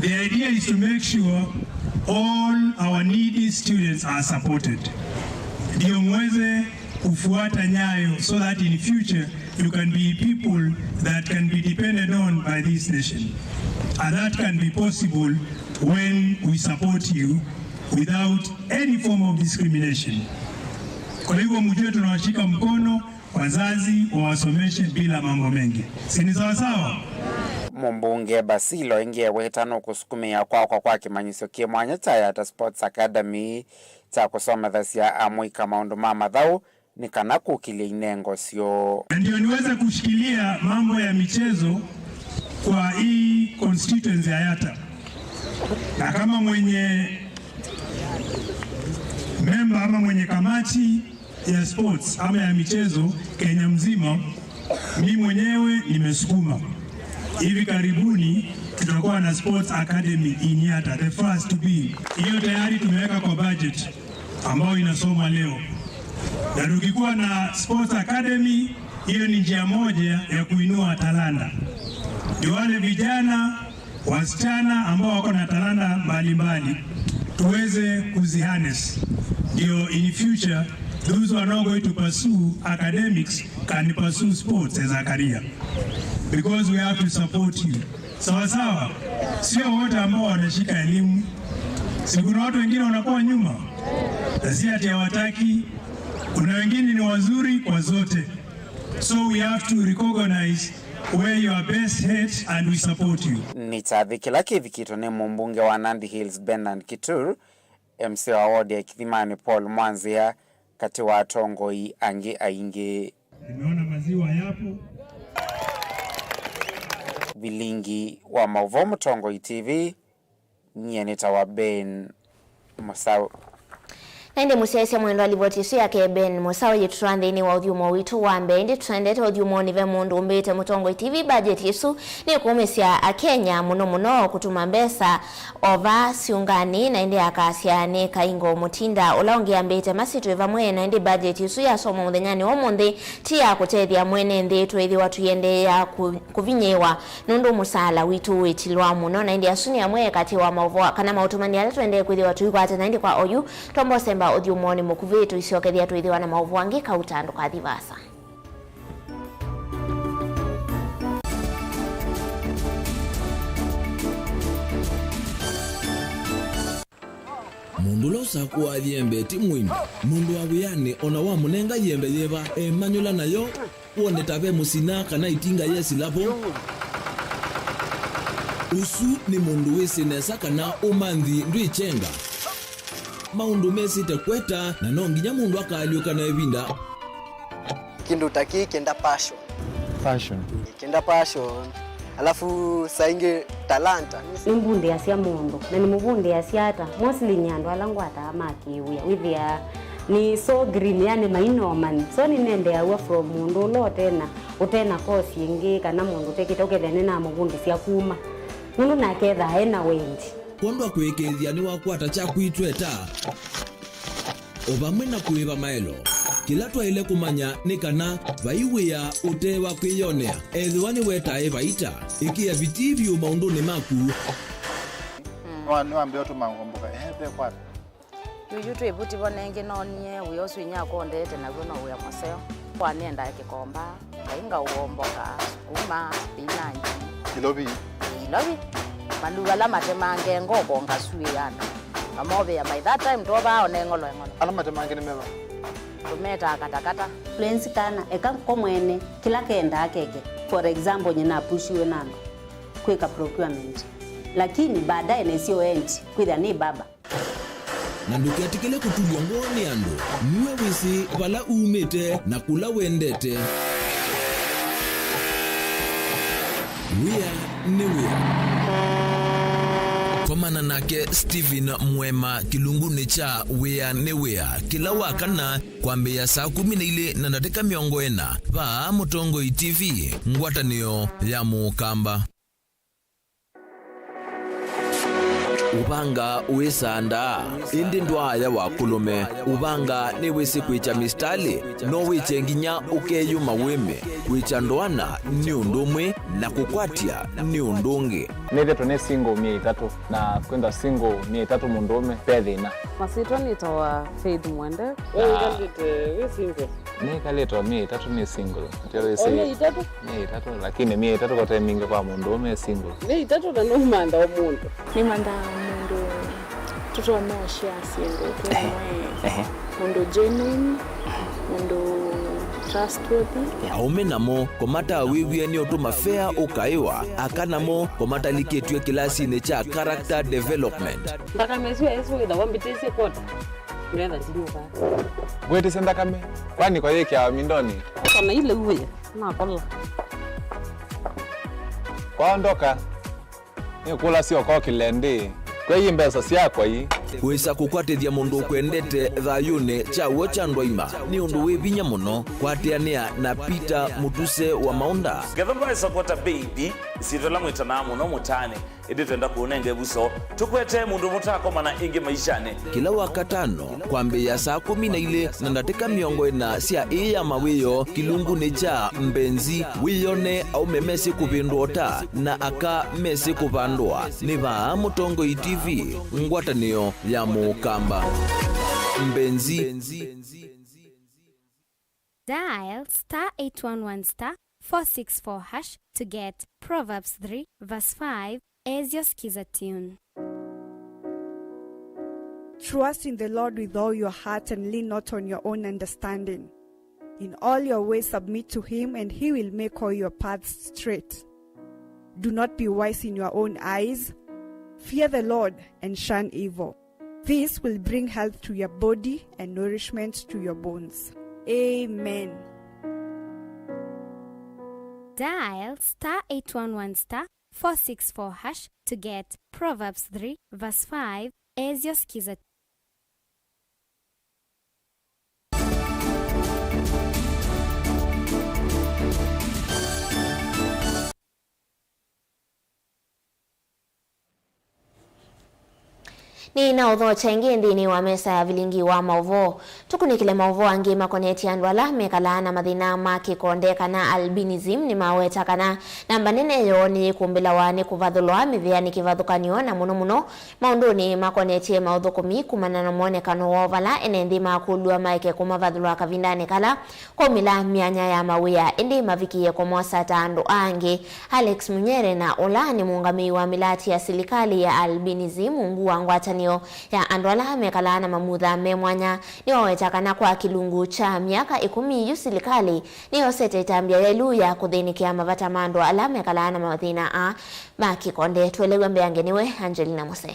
The idea is to make sure all our needy students are supported. Ndio mweze kufuata nyayo so that in future you can be people that can be depended on by this nation. And that can be possible when we support you without any form of discrimination. Kwa hivyo mjue tunawashika mkono, wazazi wawasomeshe bila mambo mengi. Si ni sawa sawa? Mũmbunge Basil ĩngĩ eweta nũkũsukumĩa kwakwa kwa kĩmanyĩsyo kĩ mwanya kya Yatta Sports Academy kya kũsomethasya amũika maũndũ ma mathaũ nĩ kana kũkĩlya inengo syoo. Na ndio niweze kushikilia mambo ya michezo kwa hii constituency ya Yatta. Na kama mwenye memba ama mwenye kamati ya sports ama ya michezo Kenya mzima, mi mwenyewe nimesukuma. Hivi karibuni tutakuwa na sports academy in Yatta, the first to be. Hiyo tayari tumeweka kwa budget ambayo inasomwa leo. Na tukikuwa na sports academy, hiyo ni njia moja ya kuinua talanta. Ndio wale vijana, wasichana ambao wako na talanta mbalimbali, tuweze kuziharness. Ndio in future, those who are not going to pursue academics can pursue sports as a career. Because we have to support you. Sawa sawa? Sio wote ambao wanashika elimu. Si kuna watu wengine wanakuwa nyuma? Na si ati hawataki. Kuna wengine ni wazuri kwa zote. So we have to recognize where you are best hit and we support you. Nĩ kyathĩ kĩla kĩvikĩtwe nĩ mũmbunge wa Nandi Hills Bernard Kitur, M C A wa ward ya Kithimanĩ Paul Mwanzĩa, katĩ wa atongoi angĩ aingĩ. Nimeona maziwa yapo. Vilingi wa maũvoo Mũtongoi T V, nyie nĩtawa Ben Mũsaũ. Na ĩndĩ mũsyaĩĩsya mwendwa, livoti ĩsu yake Ben Mũsaũ yĩtũtwaa nthĩnĩ wa ũthyũmũo witũ wa mbee. Ĩndĩ tũendete ũthyũmũonĩ, ve mũndũ ũmbĩĩte Mũtongoi T V budget ĩsu nĩkũũmĩsya Akenya mũno mũno kũtũma mbesa o vaa syũnganĩ, na ĩndĩ akasya nĩ Kaingo Mũtinda. Ũla ũngĩ ambĩĩte, masi twĩ vamwe, na ĩndĩ budget ĩsu yasomwa mũthenyanĩ wa ũmũnthĩ ti ya kũtethya mwene nthĩ, twĩthĩwa tũiendeea kũ-, kũvinyĩĩwa nũndũ mũsaala witũ wĩtilwa mũno. Na ĩndĩ asu nĩ amwe katĩ wa maũvoo kana maũtũmani ala tũendee kwĩthĩwa tũikwata. Na ĩndĩ kwa oyu, twamba ũsemba ũthyũmũonĩ mũkuvĩ, tũisyokethya twĩthĩwa na maũvoo angĩ kauta. Ndũkathi vaasa. Mũndũ ũla ũsakũaa yembe ti mũimi. Mũndũ wa wĩanĩ o na wamũnenga yembe yĩva, emanyũla nayo, wone ta ve mũsina kana ĩtinga yesĩla vo. Ũsu nĩ mũndũ wĩsĩ nesa kana ũmanthi ndwĩkyenga. Maũndũ mesĩte kweta, na no nginya mũndũ akaalyũka na ĩvinda. Kĩndũ ta kĩĩ kĩenda passion. Passion. Kĩenda passion. Alafu saa ingĩ talanta. Nĩmbundĩasya mũndũ, na nĩmũvundĩasya ata? Mostly nĩ andũ ala ngwataa ma kĩwĩa. Wĩthĩaa nĩ so green, yani maina ũmanyi. So nĩnendeaw'a from mũndũ ũla ũtena, ũtena course ĩngĩ, kana mũndũ ũtekĩte, ũkethĩa nĩnamũvundĩsya kuma. Nũndũ nake ethaa ena wendi. Kwondũ wa kũĩkĩĩthya nĩwakwata kyaku itweta, o vamwe na kũĩva maelo. Kĩla twaĩle kũmanya nĩ kana vai wĩa ũte wa kwĩyonea, ethĩwa nĩwetae vaita. Ĩkĩa vitii vyũ maũndũnĩ maku. Nĩwa- nĩwambĩĩa ũtũma ngomboka. Ehe, ve kwata. Yuyu twĩ vuti vo nengĩ noonie wĩa ũsu inyakwa ũndete naw'o no wĩa mũseo. Kwa nĩendaa kĩkomba. Ngai ngaũomboka, sukuma, spinach. Ilovi. Ilovi. Maluu ala matemange ngoko ngasuĩana. Ngamovĩa by that time tovaa one ng'olo eng'olo. Ala matemange nĩ meva? Tũmetaa katakata. Lwenzi kana, eka ko mwene, kĩla kendaa keke. For example, nyina apushiwe na andũ kwĩka procurement. Lakini baadaye nesio endi, kwĩthĩa nĩ baba. Na ndũketĩkĩle kũtulw'a ngoo nĩ andũ. Nue wĩsĩ vala umĩte na kũla wendete. Wĩa nĩ wĩa. Komana nake Stephen Mwema kĩlungunĩ kya Wĩa nĩ Wĩa kĩla wa kana kwambĩĩa saa kũmi na ilĩ na ndatĩka mĩongo ĩna vaa Mũtongoi T V, ngwatanĩo ya Mũkamba. Ũvanga wĩsandaa, ĩndĩ ndwaaya wa kũlũme. Ũvanga nĩwĩsĩ kwĩkya mistalĩ, no wĩkye nginya ũkeyũma wĩme. Kwĩkya ndoana nĩ ũndũ ũmwe, na kũkwatya nĩ ũndũ ũngĩ. Nĩthĩtwe nĩ single myei ĩtatũ, na kwĩthwa single myei ĩtatũ mũndũũme, ve thĩna. Masyĩtwa nĩtawa Faith Mwende. We wĩkalĩte wĩ single? Nĩkalĩte o myei ĩtatũ nĩ single. Atĩ wĩsĩ- O myei ĩtatũ? Myei ĩtatũ, lakini myei ĩtatũ kote mingĩ kwa mũndũũme e single. Myei ĩtatũ na nũmantha o mũndũ. Nĩmanthaa mũndũ tũtonya ũshare syĩndũ twĩ Ehe. Amwe. Ehe. Mũndũ genuine, mũndũ trustworthy. Aũme namo, kũmatawĩw'e nĩ ũtũma fea ũkaĩwa, aka namo, kũmatalikĩtw'e kĩlasinĩ kya character development. Nthakame ĩsu ĩsu wĩthawa mbĩtĩsye kwota. Ndetha ndinyuka. Wĩtĩsye nthakame, kwani kwa yĩkĩawa mindonĩ? Kana ile uwe, nakola. Kwaondoka, nĩkũlasya ũkokĩle ndĩ. Kwei mbesa syakwa ii. Wĩsa kũkwatĩthya mũndũ ũkwendete thayũnĩ kya w'o kya ndwaima nĩ ũndũ wĩ vinya mũno. Kwatĩanĩa na Peter Mũtuse wa Maũnda. Ngetha mbaĩsa kwota baby, ĩsyĩtwa ĩla mwĩtanaa mũno mũtaanĩ. Ĩndĩ twenda kũũnenga ĩvuso, tũkwetee mũndũ mũtaakomana ĩngĩ maishanĩ. Kĩla Wakatano, kwambĩĩa saa kũmi na ilĩ na ndatĩka mĩongo ĩna sya ĩĩ ya mawĩoo, kĩlungunĩ kya Mbenzi, wĩyone aũme mesĩ kũvĩndũa ũta na aka mesĩ kũvandũa. Nĩ vaa Mũtongoi T V, ngwatanĩo ya Mũkamba. Mbenzi. Dial star eight one one star four six four hash to get Proverbs three verse five as your Skiza tune. Trust in the Lord with all your heart and lean not on your own understanding. In all your ways submit to him, and he will make all your paths straight. Do not be wise in your own eyes. Fear the Lord and shun evil. This will bring health to your body and nourishment to your bones. Amen. Dial star eight one one star four six four hash to get Proverbs three verse five as your Skiza. Nĩnaũthokya ĩngĩ nthĩnĩ wa mesa ya vilingi wa maũvoo. Tũkunĩkĩle maũvoo angĩ makonetye andũ ala mekalaa na mathĩna ma kĩkonde kana albinism. Nĩmaweta kana namba nene yoo nĩyĩkũmbĩlawa nĩ kũvathũlwa mĩvĩa nĩ kĩvathũkany'o, na mũno mũno maũndũnĩ makonetye maũthũkũmi kumana na mwonekano woo, vala ene nthĩ makũlw'a maeke kũmavathũlwa kavindanĩ kala kwaumĩla myanya ya mawĩa, ĩndĩ mavikĩe kũmosa ta andũ angĩ. Alex Munyere, na ũla nĩ mũũngamĩi wa mĩlatĩ ya silikalĩ ya albinism, ungu wa ngwatanĩo Yo ya andũ ala mekalaa na mamutha me mwanya nĩwaweta kana kwa kĩlungu kya myaka ĩkũmi yu silikalĩ nĩyosete ĩtambya ya ĩlũ ya kũthĩnĩkĩa mavata ma andũ ala mekalaa na mathĩna aa ma kĩkonde. Tũelew'a mbeange nĩwe Angelina Mose.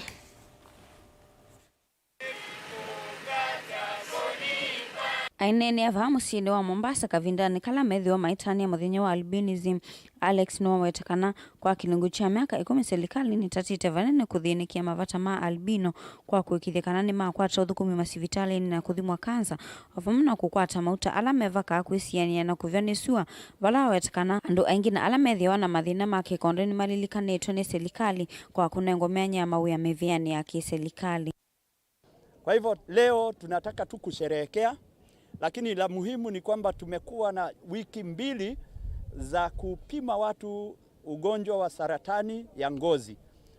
Aineenea vaa mũsyĩnĩ wa Mombasa kavindanĩ kala methĩwa maitany'a mũthenya wa albinism, Alex nĩwaweta kana kwa kĩlungu kya myaka ĩkũmi silikalĩ nĩtatĩte vanene kũthĩnĩkĩa mavata ma albino kwa kũĩkĩĩthya kana nĩmakwata ũthũkũmi masivitalĩnĩ na kũthimwa kanza, o vamwe na kũkwata mauta ala mevakaa kwĩsianĩa na kũvya nĩ sua, vala waweta kana andũ aingĩ na ala methĩawa na mathĩna ma kĩkonde nĩmalilikanĩtwe nĩ silikalĩ kwa kũnengwa myanya ya mawĩa mĩvĩanĩ ya kĩsilikalĩ. Kwa hivyo leo tunataka tu kusherehekea, lakini la muhimu ni kwamba tumekuwa na wiki mbili za kupima watu ugonjwa wa saratani ya ngozi.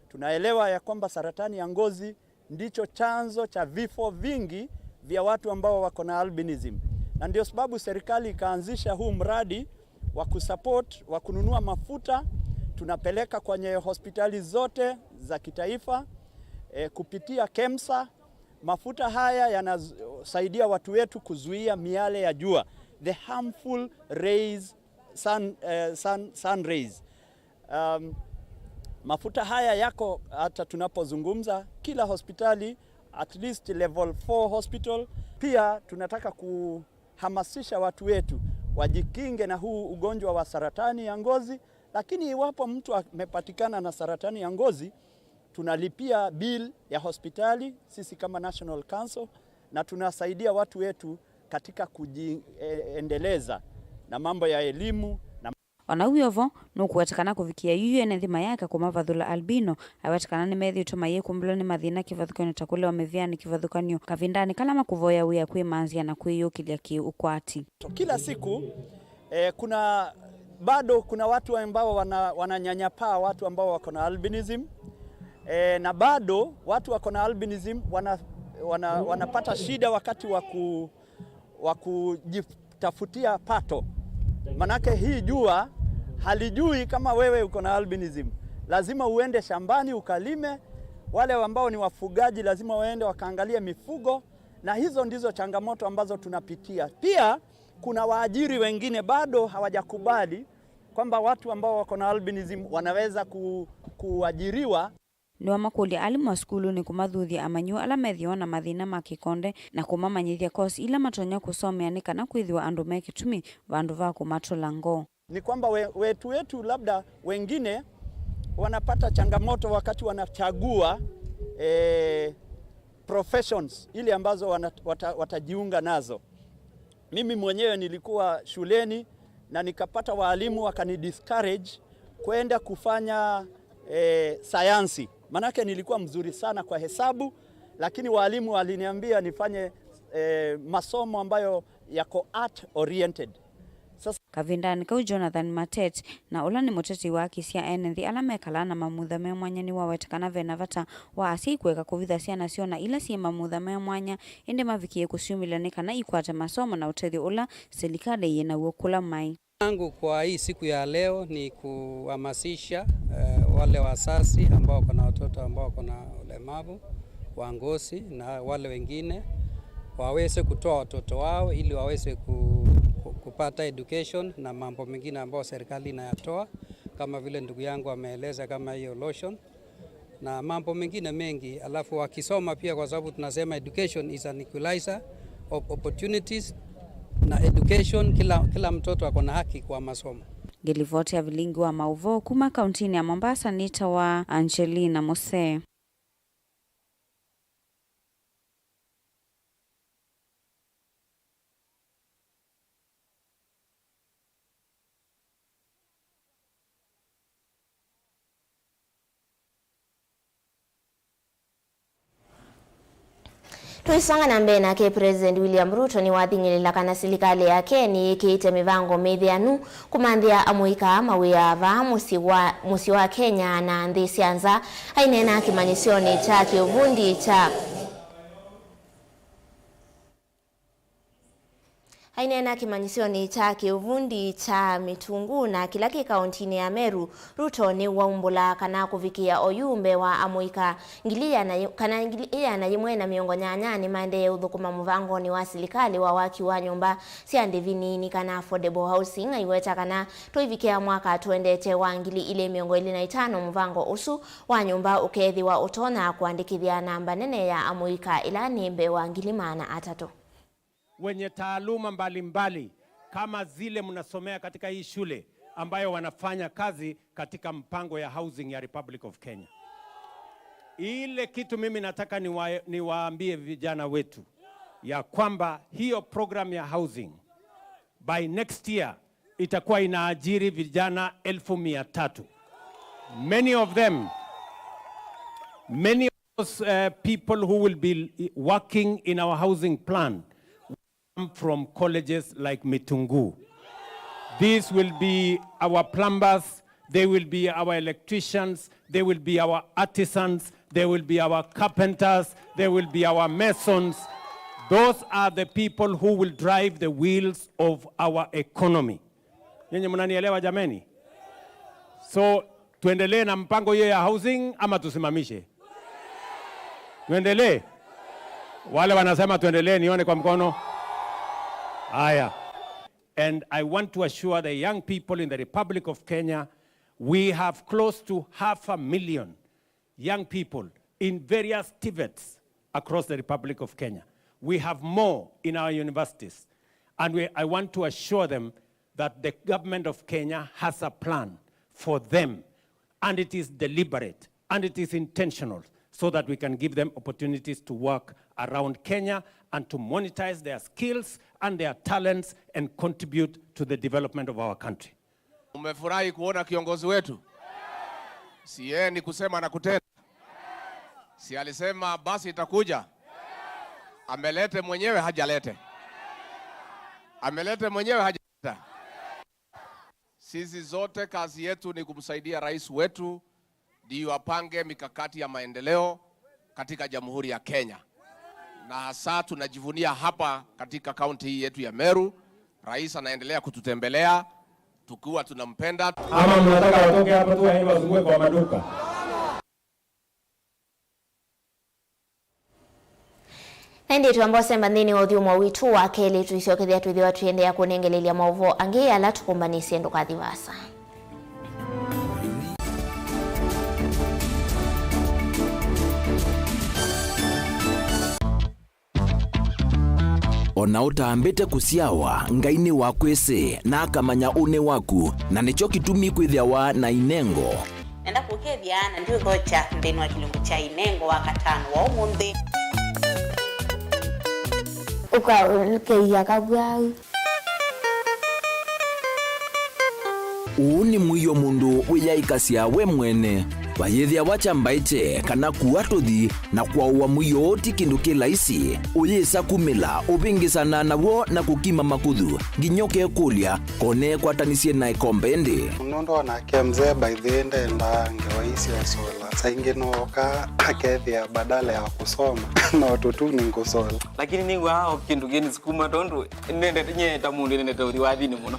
Tunaelewa ya kwamba saratani ya ngozi ndicho chanzo cha vifo vingi vya watu ambao wako na albinism, na ndio sababu serikali ikaanzisha huu mradi wa kusupport, wa kununua mafuta. Tunapeleka kwenye hospitali zote za kitaifa, eh, kupitia KEMSA. Mafuta haya yanasaidia watu wetu kuzuia miale ya jua, the harmful rays, sun, eh, sun, sun rays. Um, mafuta haya yako hata tunapozungumza, kila hospitali, at least level four hospital. Pia tunataka kuhamasisha watu wetu wajikinge na huu ugonjwa wa saratani ya ngozi, lakini iwapo mtu amepatikana na saratani ya ngozi, tunalipia bill ya hospitali sisi kama National Council, na tunasaidia watu wetu katika kujiendeleza na mambo ya elimu na Ona wĩ o vo, nũkũweta kana kũvikĩa yu ene nthĩ mayaka kũmavathũla albino, aweta kana nĩmethĩĩtwe mayĩkumbĩlwa nĩ mathĩna kĩvathũkany'o ta kũlewa mĩvĩanĩ kĩvathũkany'o kavindanĩ kala makũvoya wĩa kwĩmanzĩa na kwĩyũkĩlya kĩ-ũkwati. Kila siku, eh, kuna, bado kuna watu ambao wana-, wananyanyapaa watu ambao wako na albinism. Eh, na bado watu wako na albinism wana-, wana-, wanapata shida wakati wa ku-, wa kujitafutia pato. Manake hii jua halijui kama wewe uko na albinism. Lazima uende shambani ukalime. Wale ambao ni wafugaji lazima waende wakaangalie mifugo, na hizo ndizo changamoto ambazo tunapitia. Pia kuna waajiri wengine bado hawajakubali kwamba watu ambao wako na albinism wanaweza ku-, kuajiriwa. Nĩwamakũlya alimũ a sukulunĩ kũmathuthya amanyĩw'a ala methĩawa na mathĩna ma kĩkonde na kũmamanyĩthya kosi ila matonya kũsomea nĩ kana kwĩthĩwa andũ me kĩtumi vandũ va kũmatũla ngoo. Ni kwamba we-, wetu wetu labda wengine wanapata changamoto wakati wanachagua, eh, professions ile ambazo wana-, wata-, watajiunga nazo. Mimi mwenyewe nilikuwa shuleni na nikapata waalimu wakani discourage kwenda kufanya, eh, sayansi. Manake nilikuwa mzuri sana kwa hesabu, lakini waalimu waliniambia nifanye, eh, masomo ambayo yako art oriented. Sasa Kavindanĩ kau, Jonathan Matet, na ũla nĩ mũtetei wa haki sya ene nthĩ ala mekalaa na mamutha me mwanya, nĩwaweta kana ve na vata wa asyai kũeka kũvitha syana syoo na ila syĩ mamutha me mwanya, ĩndĩ mavikĩe kũsyumĩlya nĩ kana ikwate masomo na ũtethyo ũla silikalĩ yĩ naw'o kũla maĩ. Yangu kwa hii siku ya leo ni kuhamasisha, eh, wale wazazi ambao wako na watoto ambao wako na ulemavu wa ngozi na wale wengine waweze kutoa watoto wao ili waweze ku-, ku-, kupata education na mambo mengine ambayo serikali inayatoa, kama vile ndugu yangu ameeleza, kama hiyo lotion na mambo mengine mengi. Alafu wakisoma pia, kwa sababu tunasema education is an equalizer of opportunities, na education, kila, kila mtoto ako na haki kwa masomo. Ngĩlivoti ya vilingi wa maũvoo kuma kauntinĩ ya Mombasa nĩtawa Angelina Mose. Tũisonga na mbee, nake President William Ruto nĩwathing'ĩlĩla kana silikalĩ yake nĩyĩkĩĩte mĩvango mĩthĩanu kũmanthĩa amũika aa mawĩa vaa mũsyĩ wa, mũsyĩ wa Kenya na nthĩ sya nza. Aineena kĩmanyĩsyonĩ kya kĩũvundi kya Aineena kĩmanyĩsyonĩ kya kĩũvundi kya Mĩtũngũ na kĩla kĩ kaũntinĩ ya Meru, Ruto nĩwaumbũla kana kũvikĩa oyu mbee wa amũika ngili ĩana yĩ-, kana ngili ĩana yĩmwe na mĩongo nyanya nĩmaendee ũthũkũma mũvangonĩ wa silikalĩ wa waki wa nyũmba sya ndĩvi nini kana affordable housing, aiweta kana tũivikĩa mwaka tũendete wa ngili ilĩ mĩongo ĩlĩ na itano, mũvango ũsu wa nyũmba ũkeethĩwa ũtonya kũandĩkĩthya namba nene ya amũika ĩla nĩ mbee wa ngili maana atatũ. Wenye taaluma mbalimbali kama zile mnasomea katika hii shule ambayo wanafanya kazi katika mpango ya housing ya Republic of Kenya. Ile kitu mimi nataka niwa-, niwaambie vijana wetu ya kwamba hiyo program ya housing by next year itakuwa inaajiri vijana elfu mia tatu. Many of them, many those, uh, people who will be working in our housing plan will come from colleges like Mitungu. These will be our plumbers, they will be our electricians, they will be our artisans, they will be our carpenters, they will be our masons. Those are the people who will drive the wheels of our economy. Nyinyi mnanielewa jameni? So, tuendelee na mpango hiyo ya housing ama tusimamishe? Tuendelee? Wale wanasema tuendelee, nione kwa mkono. Haya. And I want to assure the young people in the Republic of Kenya, we have close to half a million young people in various TVETs across the Republic of Kenya. We have more in our universities. And we, I want to assure them that the government of Kenya has a plan for them, and it is deliberate, and it is intentional, so that we can give them opportunities to work around Kenya and to monetize their skills and their talents and contribute to the development of our country. Umefurahi kuona kiongozi wetu? Si yeye ni kusema na kutenda? Si alisema basi itakuja? Amelete mwenyewe, hajalete? Amelete mwenyewe, hajaleta? Sisi zote kazi yetu ni kumsaidia rais wetu ndio apange mikakati ya maendeleo katika Jamhuri ya Kenya. Na hasa tunajivunia hapa katika kaunti hii yetu ya Meru, rais anaendelea kututembelea tukiwa tunampenda. Ama mnataka watoke hapa tu waende wazunguke kwa maduka? Na ĩndĩ twamba ũsemba nthĩnĩ wa ũthyũmũo witũ wa kelĩ, tũisyokethya twĩthĩwa tũiendeea kũnengelelya maũvoo angĩ ala tũkũmbanĩsye. Ndũkathi vaasa. O na ũtambĩte kũsyawa, Ngai nĩwakwĩsĩ, na akamanya ũnĩ waku, na nĩkyo kĩtumi kwĩthĩawa na inengo. Nenda kũkethya, na ndiũthokya nthĩnĩ wa kĩlungu kya inengo wa katano wa ũmũnthĩ. Ũkaũlũkĩlya kavwau. Ũũ nĩ mũio mũndũ wĩyaĩkasya we mwene. Vayĩthĩawa kyambaĩkye kana kua tũthi, na kwaũa mũio ũũ ti kĩndũ kĩ laisi. Ũyĩsa kumĩla, ũvĩngĩsana naw'o na kũkima makũthũ, nginya ũkekũlya, ko neekwatanĩsye na ĩkombe ĩndĩ? Nũndũ o nake mzee by the way ndendaa ngewa ii sya ũsũla. Saa ingĩ nookaa akethĩa badala ya kũsoma no tũtuni ngũsũla. Lakini nĩw'aa o kĩndũ kĩnĩsukuma tondũ nĩnendete, nyie ta mũndũ nĩnendete ũthi wathinĩ mũno.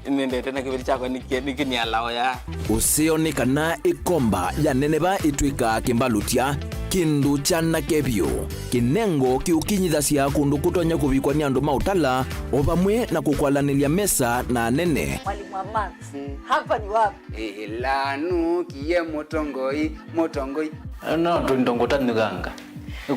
Nĩnendete na kĩveti kyakwa nĩkĩ-, nĩkĩnĩalaoyaa. Ũseo nĩ kana ĩkomba ya neneva ĩtw'ĩkaa kĩmbalũtya, kĩndũ kyanake vyũ. Kĩnengo kĩũkinyĩthasya kũndũ kũtonya kũvikwa nĩ andũ ma ũtala, o vamwe na kũkwalanĩlya mesa na anene. Mwalimu wa maths, hapa ni wapi? Ĩla nũkie mũtongoi, mũtongoi. No tũindo ngũtanyũkanga.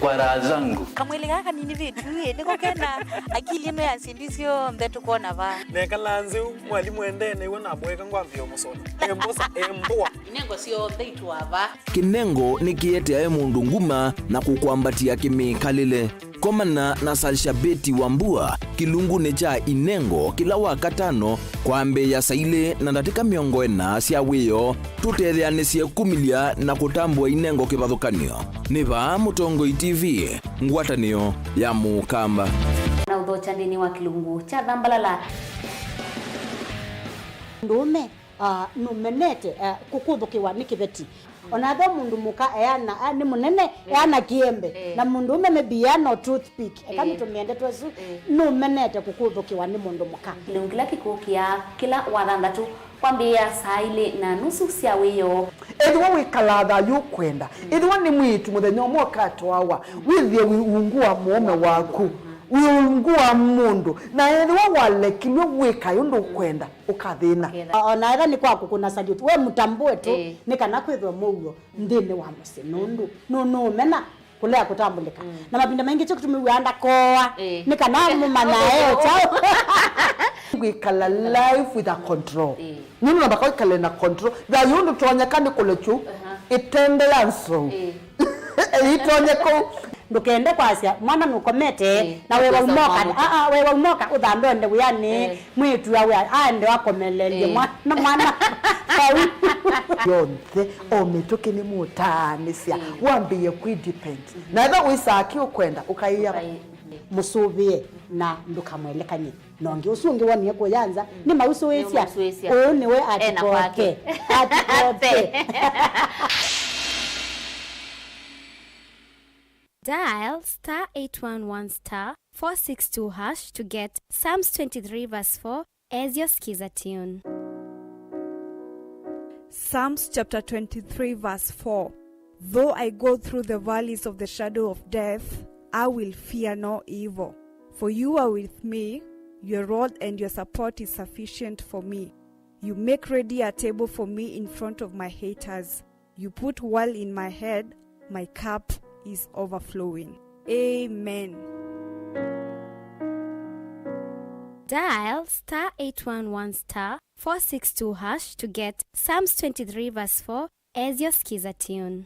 Kwa raha zangu. Kamwĩlĩ kaa kanini vĩtu ĩ, nĩko kena akili ĩno ya syĩndũ syonthe tũkwona vaa. Nekalaa nzĩ ũu, mwalimũ endee nĩw'o namũeka ngwambĩĩa ũmũsũla. Embosa, embũa. Inengo syonthe itũaa vaa. Kĩnengo nĩkĩeteae mũndũ nguma na kũkwambatya kĩmĩkalĩle. Komana na Salshabeti Wambua kĩlungunĩ kya Inengo kĩla Wakatano kwambĩĩa saa ilĩ na ndatĩka mĩongo ĩna sya wĩoo, tũtetheanĩsye kumĩlya na kũtambũa Inengo kĩvathũkany'o. Nĩ vaa Mũtongoi T V, ngwatanĩo ya Mũkamba. Na ũthokya nthĩnĩ wa kĩlungu kya Thambalala. Mũndũũme, ah, nũmenete, ah, kũkũthũkĩwa nĩ kĩveti. Ona ethĩwa mũndũ mũka eana, a, nĩ mũnene, eana kĩembe, na mũndũũme maybe eana o toothpick, eka nĩtũmĩende twesu, nũmenete kũkũthũkĩwa nĩ mũndũ mũka. Kĩlungu kĩla kĩkũkĩa kĩla wathanthatũ kwambĩĩa saa ilĩ na nusu sya wĩoo. Ethĩwa wĩkalaa thayũ ũkwenda, ethĩwa nĩ mwĩĩtu mũthenya ũmwe ũkatwawa, wĩthĩe wĩ ungu wa mũũme waku, wĩ ungu wa mũndũ, na ethĩwa walekilw'e wĩkae ũndũ ũkwenda, ũkathĩna. O na ethĩwa nĩ kwa kũkũna salute, we mũtambũe tu, nĩ kana kwĩthwe mũuo nthĩnĩ wa mũsyĩ, nũndũ nũ-, nũũmena kũlea kũtambũlĩka. Na mavinda maingĩ kyo kĩtumi wĩaa ndakooa, nĩ kana mũmanyae o kyaũ. Kwĩkala life with a control. Nũndũ namba kwĩkale na control. Thayũ ndũtonyeka nĩ kũlekyu ĩtende ya nsou. Ĩitonye kũu. Ndũkende kwasya mwana nũkomete na wewa umoka. Aa, wewa umoka ũthandonde wĩanĩ. Mwĩĩtu awe aende akomelelye mwana, mwana vau. Yonthe, o mĩtũkĩ nĩmũtaanĩsya, wambĩĩe kwĩ depend. Na ethĩwa wĩsaa kĩ ũkwenda, ũkaĩa mũsũvĩe na ndũkamwelekany'e na ũngĩ. Ũsu ũngĩ wonie kũya nza, nĩ mausũĩsya. Ũũ nĩwe atikoke. Atikoke. Dial star eight one one star four six two hash to get Psalms twenty-three verse four as your Skiza tune. Psalms chapter twenty-three, verse four. Though I go through the valleys of the shadow of death, I will fear no evil. For you are with me, your rod and your support is sufficient for me. You make ready a table for me in front of my haters. You put oil in my head, my cup is overflowing. Amen. Dial star eight one one star four six two hash to get Psalms twenty-three verse four as your Skiza tune.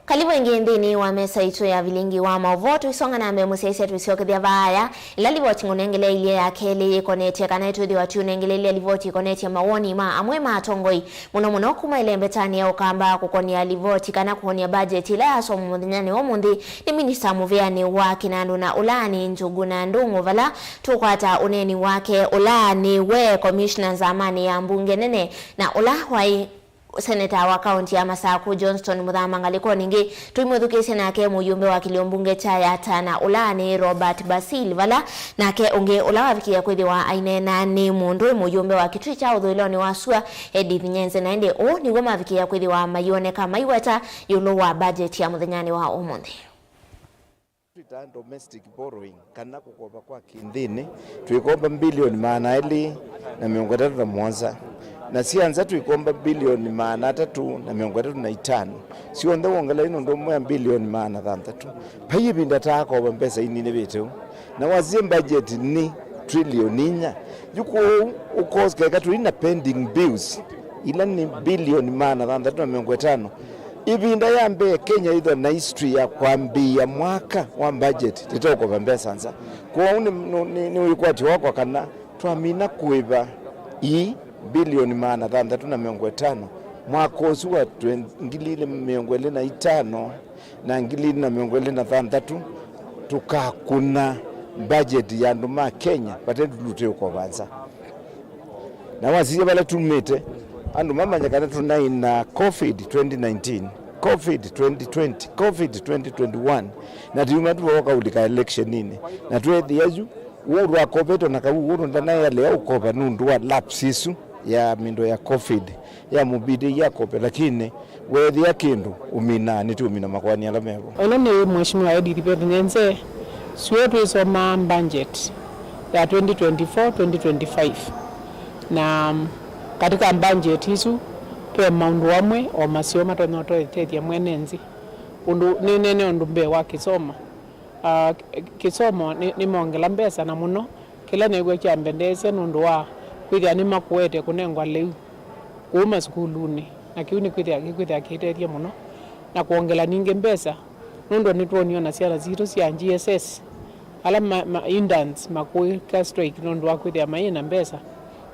Kalivu ĩngĩ nthĩnĩ wa mesa itũ ya vilingi wa maũvoo. Tũisonga na mbee mũsyaĩĩsya, tũisyokethya vaaya ĩla livoti ngũnengeleeilye ya kelĩ yĩkonetye kana twĩthĩwa tũnengeleelya livoti ĩkonetye mawoni ma amwe ma atongoi, mũno mũno kuma ĩlembetanĩ ya Ũkamba kũkonĩa livoti kana kũonĩa mbajeti ĩla yasomwa mũthenyanĩ wa ũmũnthĩ nĩ minista mũvĩanĩ wa kĩnandũ na ũla nĩ Njũgũna Ndung'u, vala tũkwata ũneeni wake, ũla nĩwe komishna nzamanĩ ya mbunge nene na ũla waĩ seneta wa kaũnti ya Masakũ Johnston Mũthama. Ngalĩkonĩ ĩngĩ, tũimwĩthukĩĩsya nake mũyũmbe wa kĩlio mbunge kya Yatana, ũla nĩ Robert Basil, vala nake ũngĩ ũla wavikĩĩa kwĩthĩwa aineena nĩ mũndũ wĩ mũyũmbe wa Kitui kya ũthũĩlonĩ wa sua, Edith Nyenze, na ĩndĩ ũũ nĩw'o mavikĩĩa kwĩthĩwa maiwoneka maiweta ĩũlũ wa mbajeti ya mũthenyanĩ wa ũmũnthĩ. Twĩtaa domestic borrowing, kana kũkopa kwa kĩnthĩnĩ, twĩkomba mbilioni maana elĩ na mĩongo ĩtatũ na mũonza, na sya nza twĩkomba mbilioni maana atatũ na mĩongo ĩtatũ na itano, syonthe wongelai nũndũ ũmwe ya mbilioni maana thanthatũ. Vai ĩvinda taakopa mbesa inini vĩteu, na wasie mbajeti nĩ trilioni inya. Yu kwoou ũkos keka tũi na pending bills ila nĩ mbilioni maana thanthatũ na mĩongo ĩtano. Ĩvinda ya mbee Kenya ĩthwa na history ya kwambĩĩa mwaka wa budget tũteũkova mbesa nza. Kwoou nĩ, nĩ, nĩ, nĩ wĩkwatyo wakwa kana twamina kũĩva ii mbilioni maana thanthatũ na mĩongo ĩtano mwaka ũsu wa twenty, ngili ilĩ mĩongo ĩlĩ na itano na ngili ilĩ na mĩongo ĩlĩ na thanthatũ, tũkakũna budget ya andũ ma Kenya vate tũtũte ũkova nza. Na wasisya vala tumĩte, andũ mamanya kana tũnaĩ na COVID twenty nineteen, COVID twenty twenty, COVID twenty twenty-one, na tiuma tũvooka ũlika electioninĩ, na tweethĩa yu, ũũ twakopete na kau ũũ ndanaĩalea ũkova nũndũ wa lapse ĩsu ya mĩndũ ya COVID ya mũvĩtĩi akope, lakini weethĩa kĩndũ ũminaa, nĩtũũmina makoani ala mevo. Ĩno nĩ Mheshimiwa Edith Beth Nyenze. Sue twĩsomaa budget ya twenty twenty-four twenty twenty-five, na katika budget isu ve maũndũ amwe o maseo matonya ũtethya mwene nthĩ. Ũndũ nĩnene ũndũ mbee wa kĩsomo. Ah, kĩsomo nĩ, nĩmongela mbesa na mũno kĩla neew'a kyambendeesya nũndũ wa kwĩthĩa nĩmakũete kũnengwa lĩu kuma sukulunĩ, na kĩu nĩkwĩthĩa, kĩkwĩthĩa kĩtethya mũno, na kwongela ningĩ mbesa nũndũ nĩtwonie ona syana sitũ sya G S S ala ma, ma, interns makũĩka strike nũndũ wa kwĩthĩa maĩ na mbesa.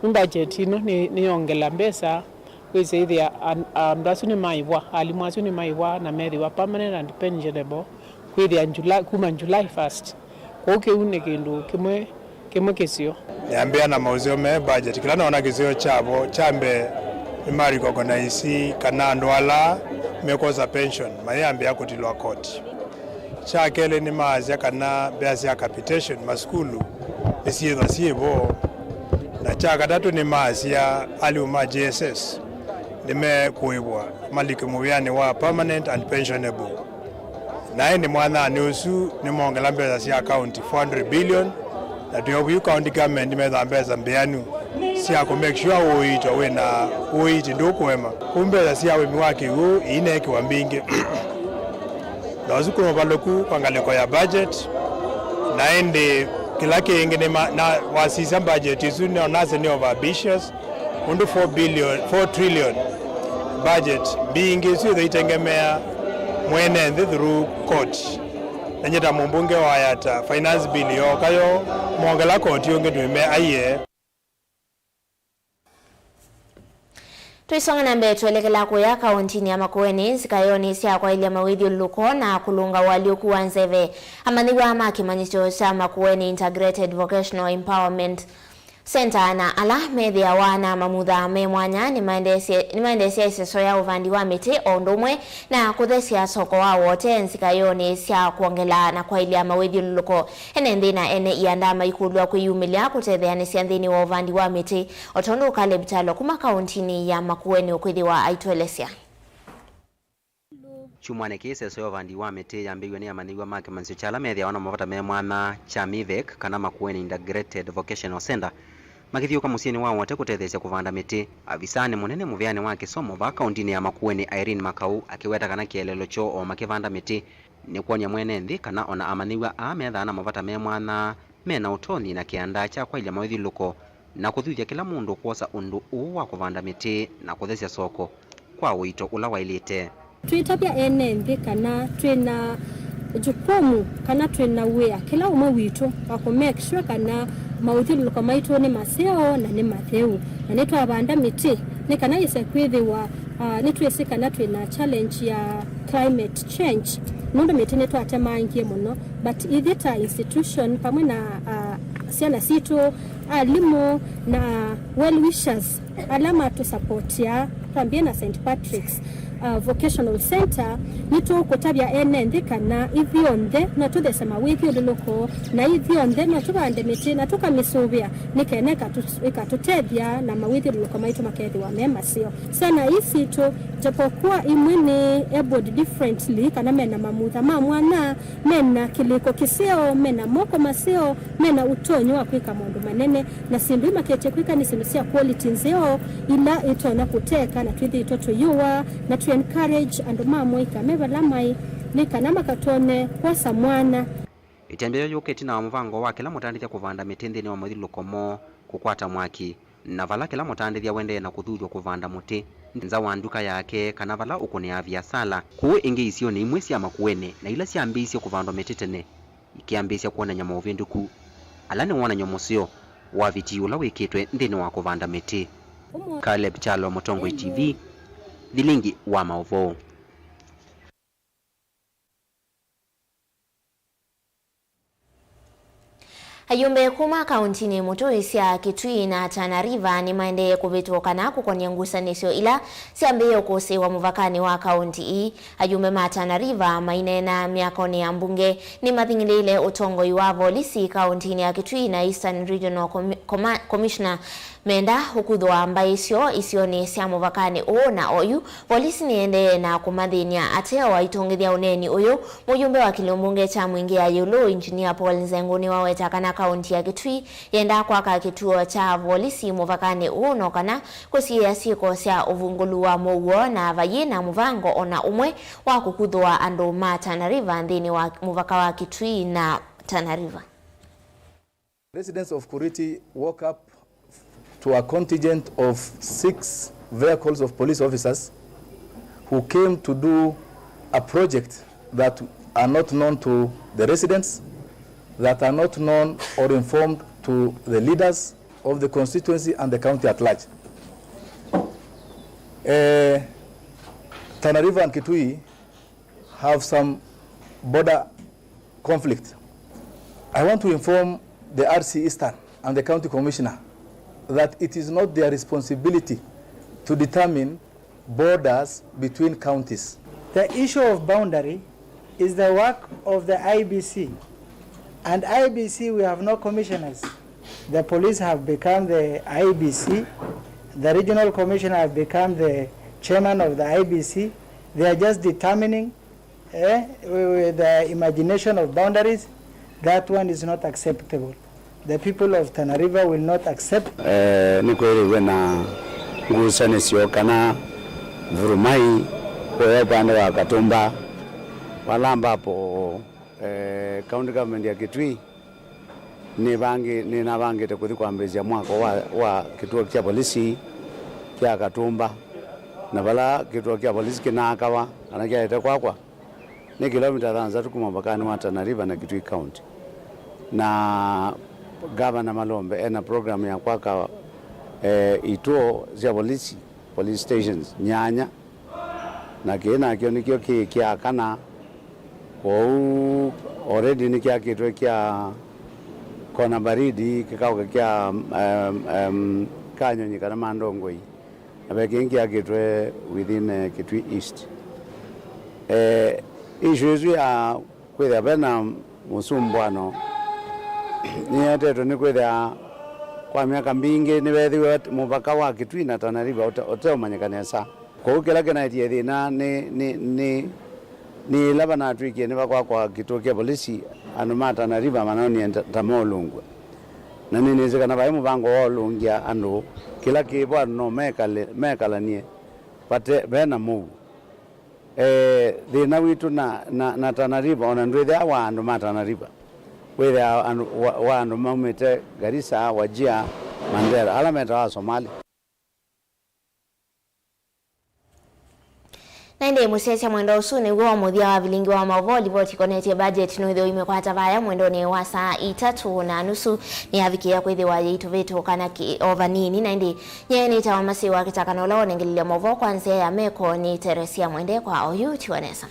Yu budget ĩno nĩ, nĩyongela mbesa. Kwĩsĩthĩa an-, andũ asu nĩmaĩvwa, alimũ asu nĩmaĩvwa na methĩwa permanent and pensionable kwĩthĩa July, kuma July first. Kwoou kĩu nĩ kĩndũ kĩmwe, kĩmwe kĩseo. Nĩambĩa na maũseo me budget. Kĩla noona kĩseo kyavo, kya mbee, nĩma recognize kana andũ ala mekwosa pension mayĩambĩa kũtilwa koti. Kya kelĩ, nĩmaasya kana mbesa sya capitation masukulu nĩsyĩthwa syĩ vo. Na kya katatũ, nĩmaasya alimũ ma J S S nĩmekũĩvwa malike mũvĩanĩ wa permanent and pensionable. Na ĩndĩ mwanyanĩ ũsu nĩmongela mbesa sya county four hundred billion, na twĩ o vu county government methaa mbesa mbĩanu sya kũ make sure ũiito wĩ na ũiiti ndũkũema. Kwoou mbesa sya ũĩmi wa kĩw'ũ iinekĩwa mbingĩ. Na ũsu kwĩ ũvalũku kwa ngalĩko ya budget, na ĩndĩ kĩla kĩngĩ nĩ ma- na wasisya budget ĩsu nĩonasya nĩ over ambitious, ũndũ four billion, four trillion budget mbingĩ isu ithwa itengemea mwene nthĩ through court. Na nyie ta mũmbunge wa Yatta, finance bill yooka yo mongela koti ũngĩ twĩme aiee. Tũisonga na mbee, twelekela kũya kaũntinĩ ya Makueni, nzikayonĩ sya kwaĩlya mawĩthyũlũlũko na kũlũnga ũalyũku wa nzeve. Amanyĩw'a ma kĩmanyĩsyo kya Makueni Integrated Vocational Empowerment Center na ala methĩawa na mamutha me mwanya nĩmaendeesye nĩmaendeesya ĩseso ya ũvandi wa mĩtĩ o ũndũ ũmwe na kũthesya soko wa Wote nzikayonĩ sya kwongela na kwaĩlya mawĩthyũlũlũko. Ene nthĩ na ene ianda maikũlw'a kwĩyumĩlya kũtetheanĩsya nthĩnĩ wa ũvandi wa mĩtĩ, o tondũ Caleb Kyalo kuma kaũntinĩ ya Makueni ũkwĩthĩwa aitũelesya. Kyumwanĩ kĩĩ, ĩseso ya ũvandi wa mĩtĩ yambĩĩw'e nĩ amanyĩw'a ma kĩmanyĩsyo kya ala methĩawa na mavata me mwanya kya MIVEC, kana Makueni Integrated Vocational Center, makĩthyũũka mũsyĩnĩ wa Wote kũtetheesya kũvanda mĩtĩ. Avisaa nĩ mũnene mũvĩanĩ wa kĩsomo vaa kaũntinĩ ya Makueni, Irene Makau, akĩweta kana kĩeleelo kyoo o makĩvanda mĩtĩ nĩ kwony'a mwene nthĩ kana o na amanyĩw'a aa methaa na mavata me mwanya me na ũtonyi na kĩanda kya kwaĩlya mawĩthyũlũlũko na kũthuthya kĩla mũndũ kwosa ũndũ ũũ wa kũvanda mĩtĩ na kũthesya soko kwa ũito ũla waĩlĩte. Twĩtavya ene nthĩ kana twĩ na jukumu kana twĩ na wĩa kĩla ũmwe witũ wa kũ make sure kana maũthyũlũlũko maitũ nĩ maseo na nĩ matheu, na nĩtwavanda mĩtĩ nĩ kana yĩse kwĩthĩwa, ah, nĩtwĩsĩ kana twĩ na challenge ya climate change, nũndũ mĩtĩ nĩtwatemangie mũno, but ithyĩ ta institution vamwe na, ah, syana sitũ, alimũ na well wishers ala matũsapotia, twambie na Saint Patrick's, uh, Vocational Center, nĩtũkũtavya ene nthĩ kana ithyonthe no tũthese mawĩthyũlũlũko, na ithyonthe no tũvande mĩtĩ na tũkamĩsũvĩa nĩ kana ĩkatũ- ĩkatũtethya na mawĩthyũlũlũko maitũ makethĩwa me maseo. Syana ii sitũ, japokuwa imwe nĩ abled differently kana mena mamutha ma mwanya, mena kĩlĩko kĩseo, mena moko maseo, mena ũtonyi wa kwĩka maũndũ manene, na syĩndũ imaketye kwĩka nĩ syĩndũ sya quality nzeo ila itonya kũteka na twĩthĩĩtwe tũyĩũa, na tũ encourage andũ ma mũika me vala maĩ nĩ kana makatonye kwosa mwanya. Ĩtambya yĩu yũka ĩtina wa mũvango wa kĩla mũtandĩthya kũvanda mĩtĩ nthĩnĩ wa mawĩthyũlũlũko moo kũkwata mwaki, na vala kĩla mũtandĩthya ũendee na kũthuthw'a kũvanda mũtĩ nza wa nduka yake kana vala ũkũnĩaa viasala. Kũũ ĩngĩ isionĩ imwe sya Makueni na ila syambĩĩisye kũvandwa mĩtĩ tene ikĩambĩĩsya kwonany'a maũvĩndũku ala nĩ wonany'o mũseo wa vitii ũla wĩkĩtwe nthĩnĩ wa kũvanda mĩtĩ. Caleb Kyalo, Mũtongoi T V, Thilingi wa Maũvoo. Ayumbe kuma kauntinĩ mũtũĩ sya Kitui na Tana River nĩmaendee kũvĩtũkana kũkonĩa ngusanĩsyo ila syambĩĩe ũkũsĩĩwa mũvakanĩ wa kaunti ii. Ayumbe ma Tana River maineena myakonĩ ya mbunge nĩmathing'ĩlĩĩle ũtongoi wa volisi kauntinĩ ya Kitui na Eastern Regional Commi- Comma- Commissioner menda ũkuthũa mbaĩ syoo isionĩ sya mũvakanĩ ũũ, na oyu volisi nĩendee na kũmathĩny'a ateo aitũngĩthya ũneeni ũyũ. Mũyumbe wa kĩlĩo mbunge kya Mwingĩ ya ĩũlũ, Engineer Paul Nzengu, nĩwaweta kana kaunti ya Kitui yendaa kwaka kĩtuo kya volisi mũvakanĩ ũũ, no kana kũsiĩĩa syĩko sya ũvungũlu wa mũuo, na vayĩ na mũvango o na ũmwe wa kũkuthũa andũ ma Tana River nthĩnĩ wa mũvaka wa Kitui na Tana River. Residents of Kuriti woke up to a contingent of six vehicles of police officers who came to do a project that are not known to the residents, that are not known or informed to the leaders of the constituency and the county at large. Eh, Tana River and Kitui have some border conflict. I want to inform the R C Eastern and the County Commissioner that it is not their responsibility to determine borders between counties. The issue of boundary is the work of the I B C. And I B C, we have no commissioners. The police have become the I B C. The regional commissioner have become the chairman of the I B C. They are just determining, eh, with the imagination of boundaries. That one is not acceptable. The people of Tana River will not accept. Eh, nĩkwĩrĩwe na ngusanĩsyo kana vurumai kũya ũpande wa Katumba, vala ambapo, eh, county government ya Kitui nĩvangi-, nĩnavangĩte kũthi kwambĩĩsya mwako wa, wa kĩtuo kya polisi kya Katumba, na vala kĩtuo kya polisi kĩnaakawa kana kyaete kwakwa, nĩ kĩlomita thanthatũ kuma mũvakanĩ wa Tana River na Kitui County. Na Gavana Malombe ena program ya kwaka, eh, ituo sya polisi, police stations, nyanya. Na kĩĩ nakyo nĩkyo kĩĩ kya kana. Kwoou already nĩkyakĩtwe kya Kona Baridi, kĩkaũka kya, em, em, Kanyonyi kana Mandongoi. Na ve kĩngĩ kĩakĩtwe within, eh, Kitui East. Eh, issue ĩsu ya kwĩthĩa ve na mũsumbwano nĩyetetwe nĩ kwĩthĩa kwa myaka mbingĩ nĩvethĩwe mũvaka wa Kitui na Tana River ũte-, ũteũmanyĩka nesa. Kwoou kĩla kĩnaetie thĩna nĩ, nĩ, nĩ, nĩ ĩla vanatw'ĩkie nĩvakwakwa kĩtuo kya volisi, andũ ma Tana River manonie ta, ta moolũngw'a. Na nĩnĩsĩ kana vai mũvango wa ũlũngya andũ, kĩla kĩvo andũ no mekale, mekalanie vate, ve na mũuo. Eh, thĩna witũ na, na, na Tana River, ona ndwĩthĩawa wa andũ ma Tana River. Wĩthĩawa andũ, wa, wa andũ maumĩte Garissa, Wajir, Mandera, ala metawa Asomali. Na ĩndĩ mũsyaĩĩsya mwendo ũsu nĩw'o mũthya wa vilingi wa maũvoo. Livoti ĩkonetye budget nũĩthĩwa imĩkwata vaya mwendonĩ wa saa itatũ na nusu nĩyavikĩĩa kwĩthĩwa yĩitũvĩtũka na kĩ-, o vanini. Na ĩndĩ nyie nĩtawa Masĩ wa Kĩtakana ũla wonengelelya maũvoo kwa nzĩa ya meko nĩ Teresia Mwende. Kwa oyu tiwa nesa.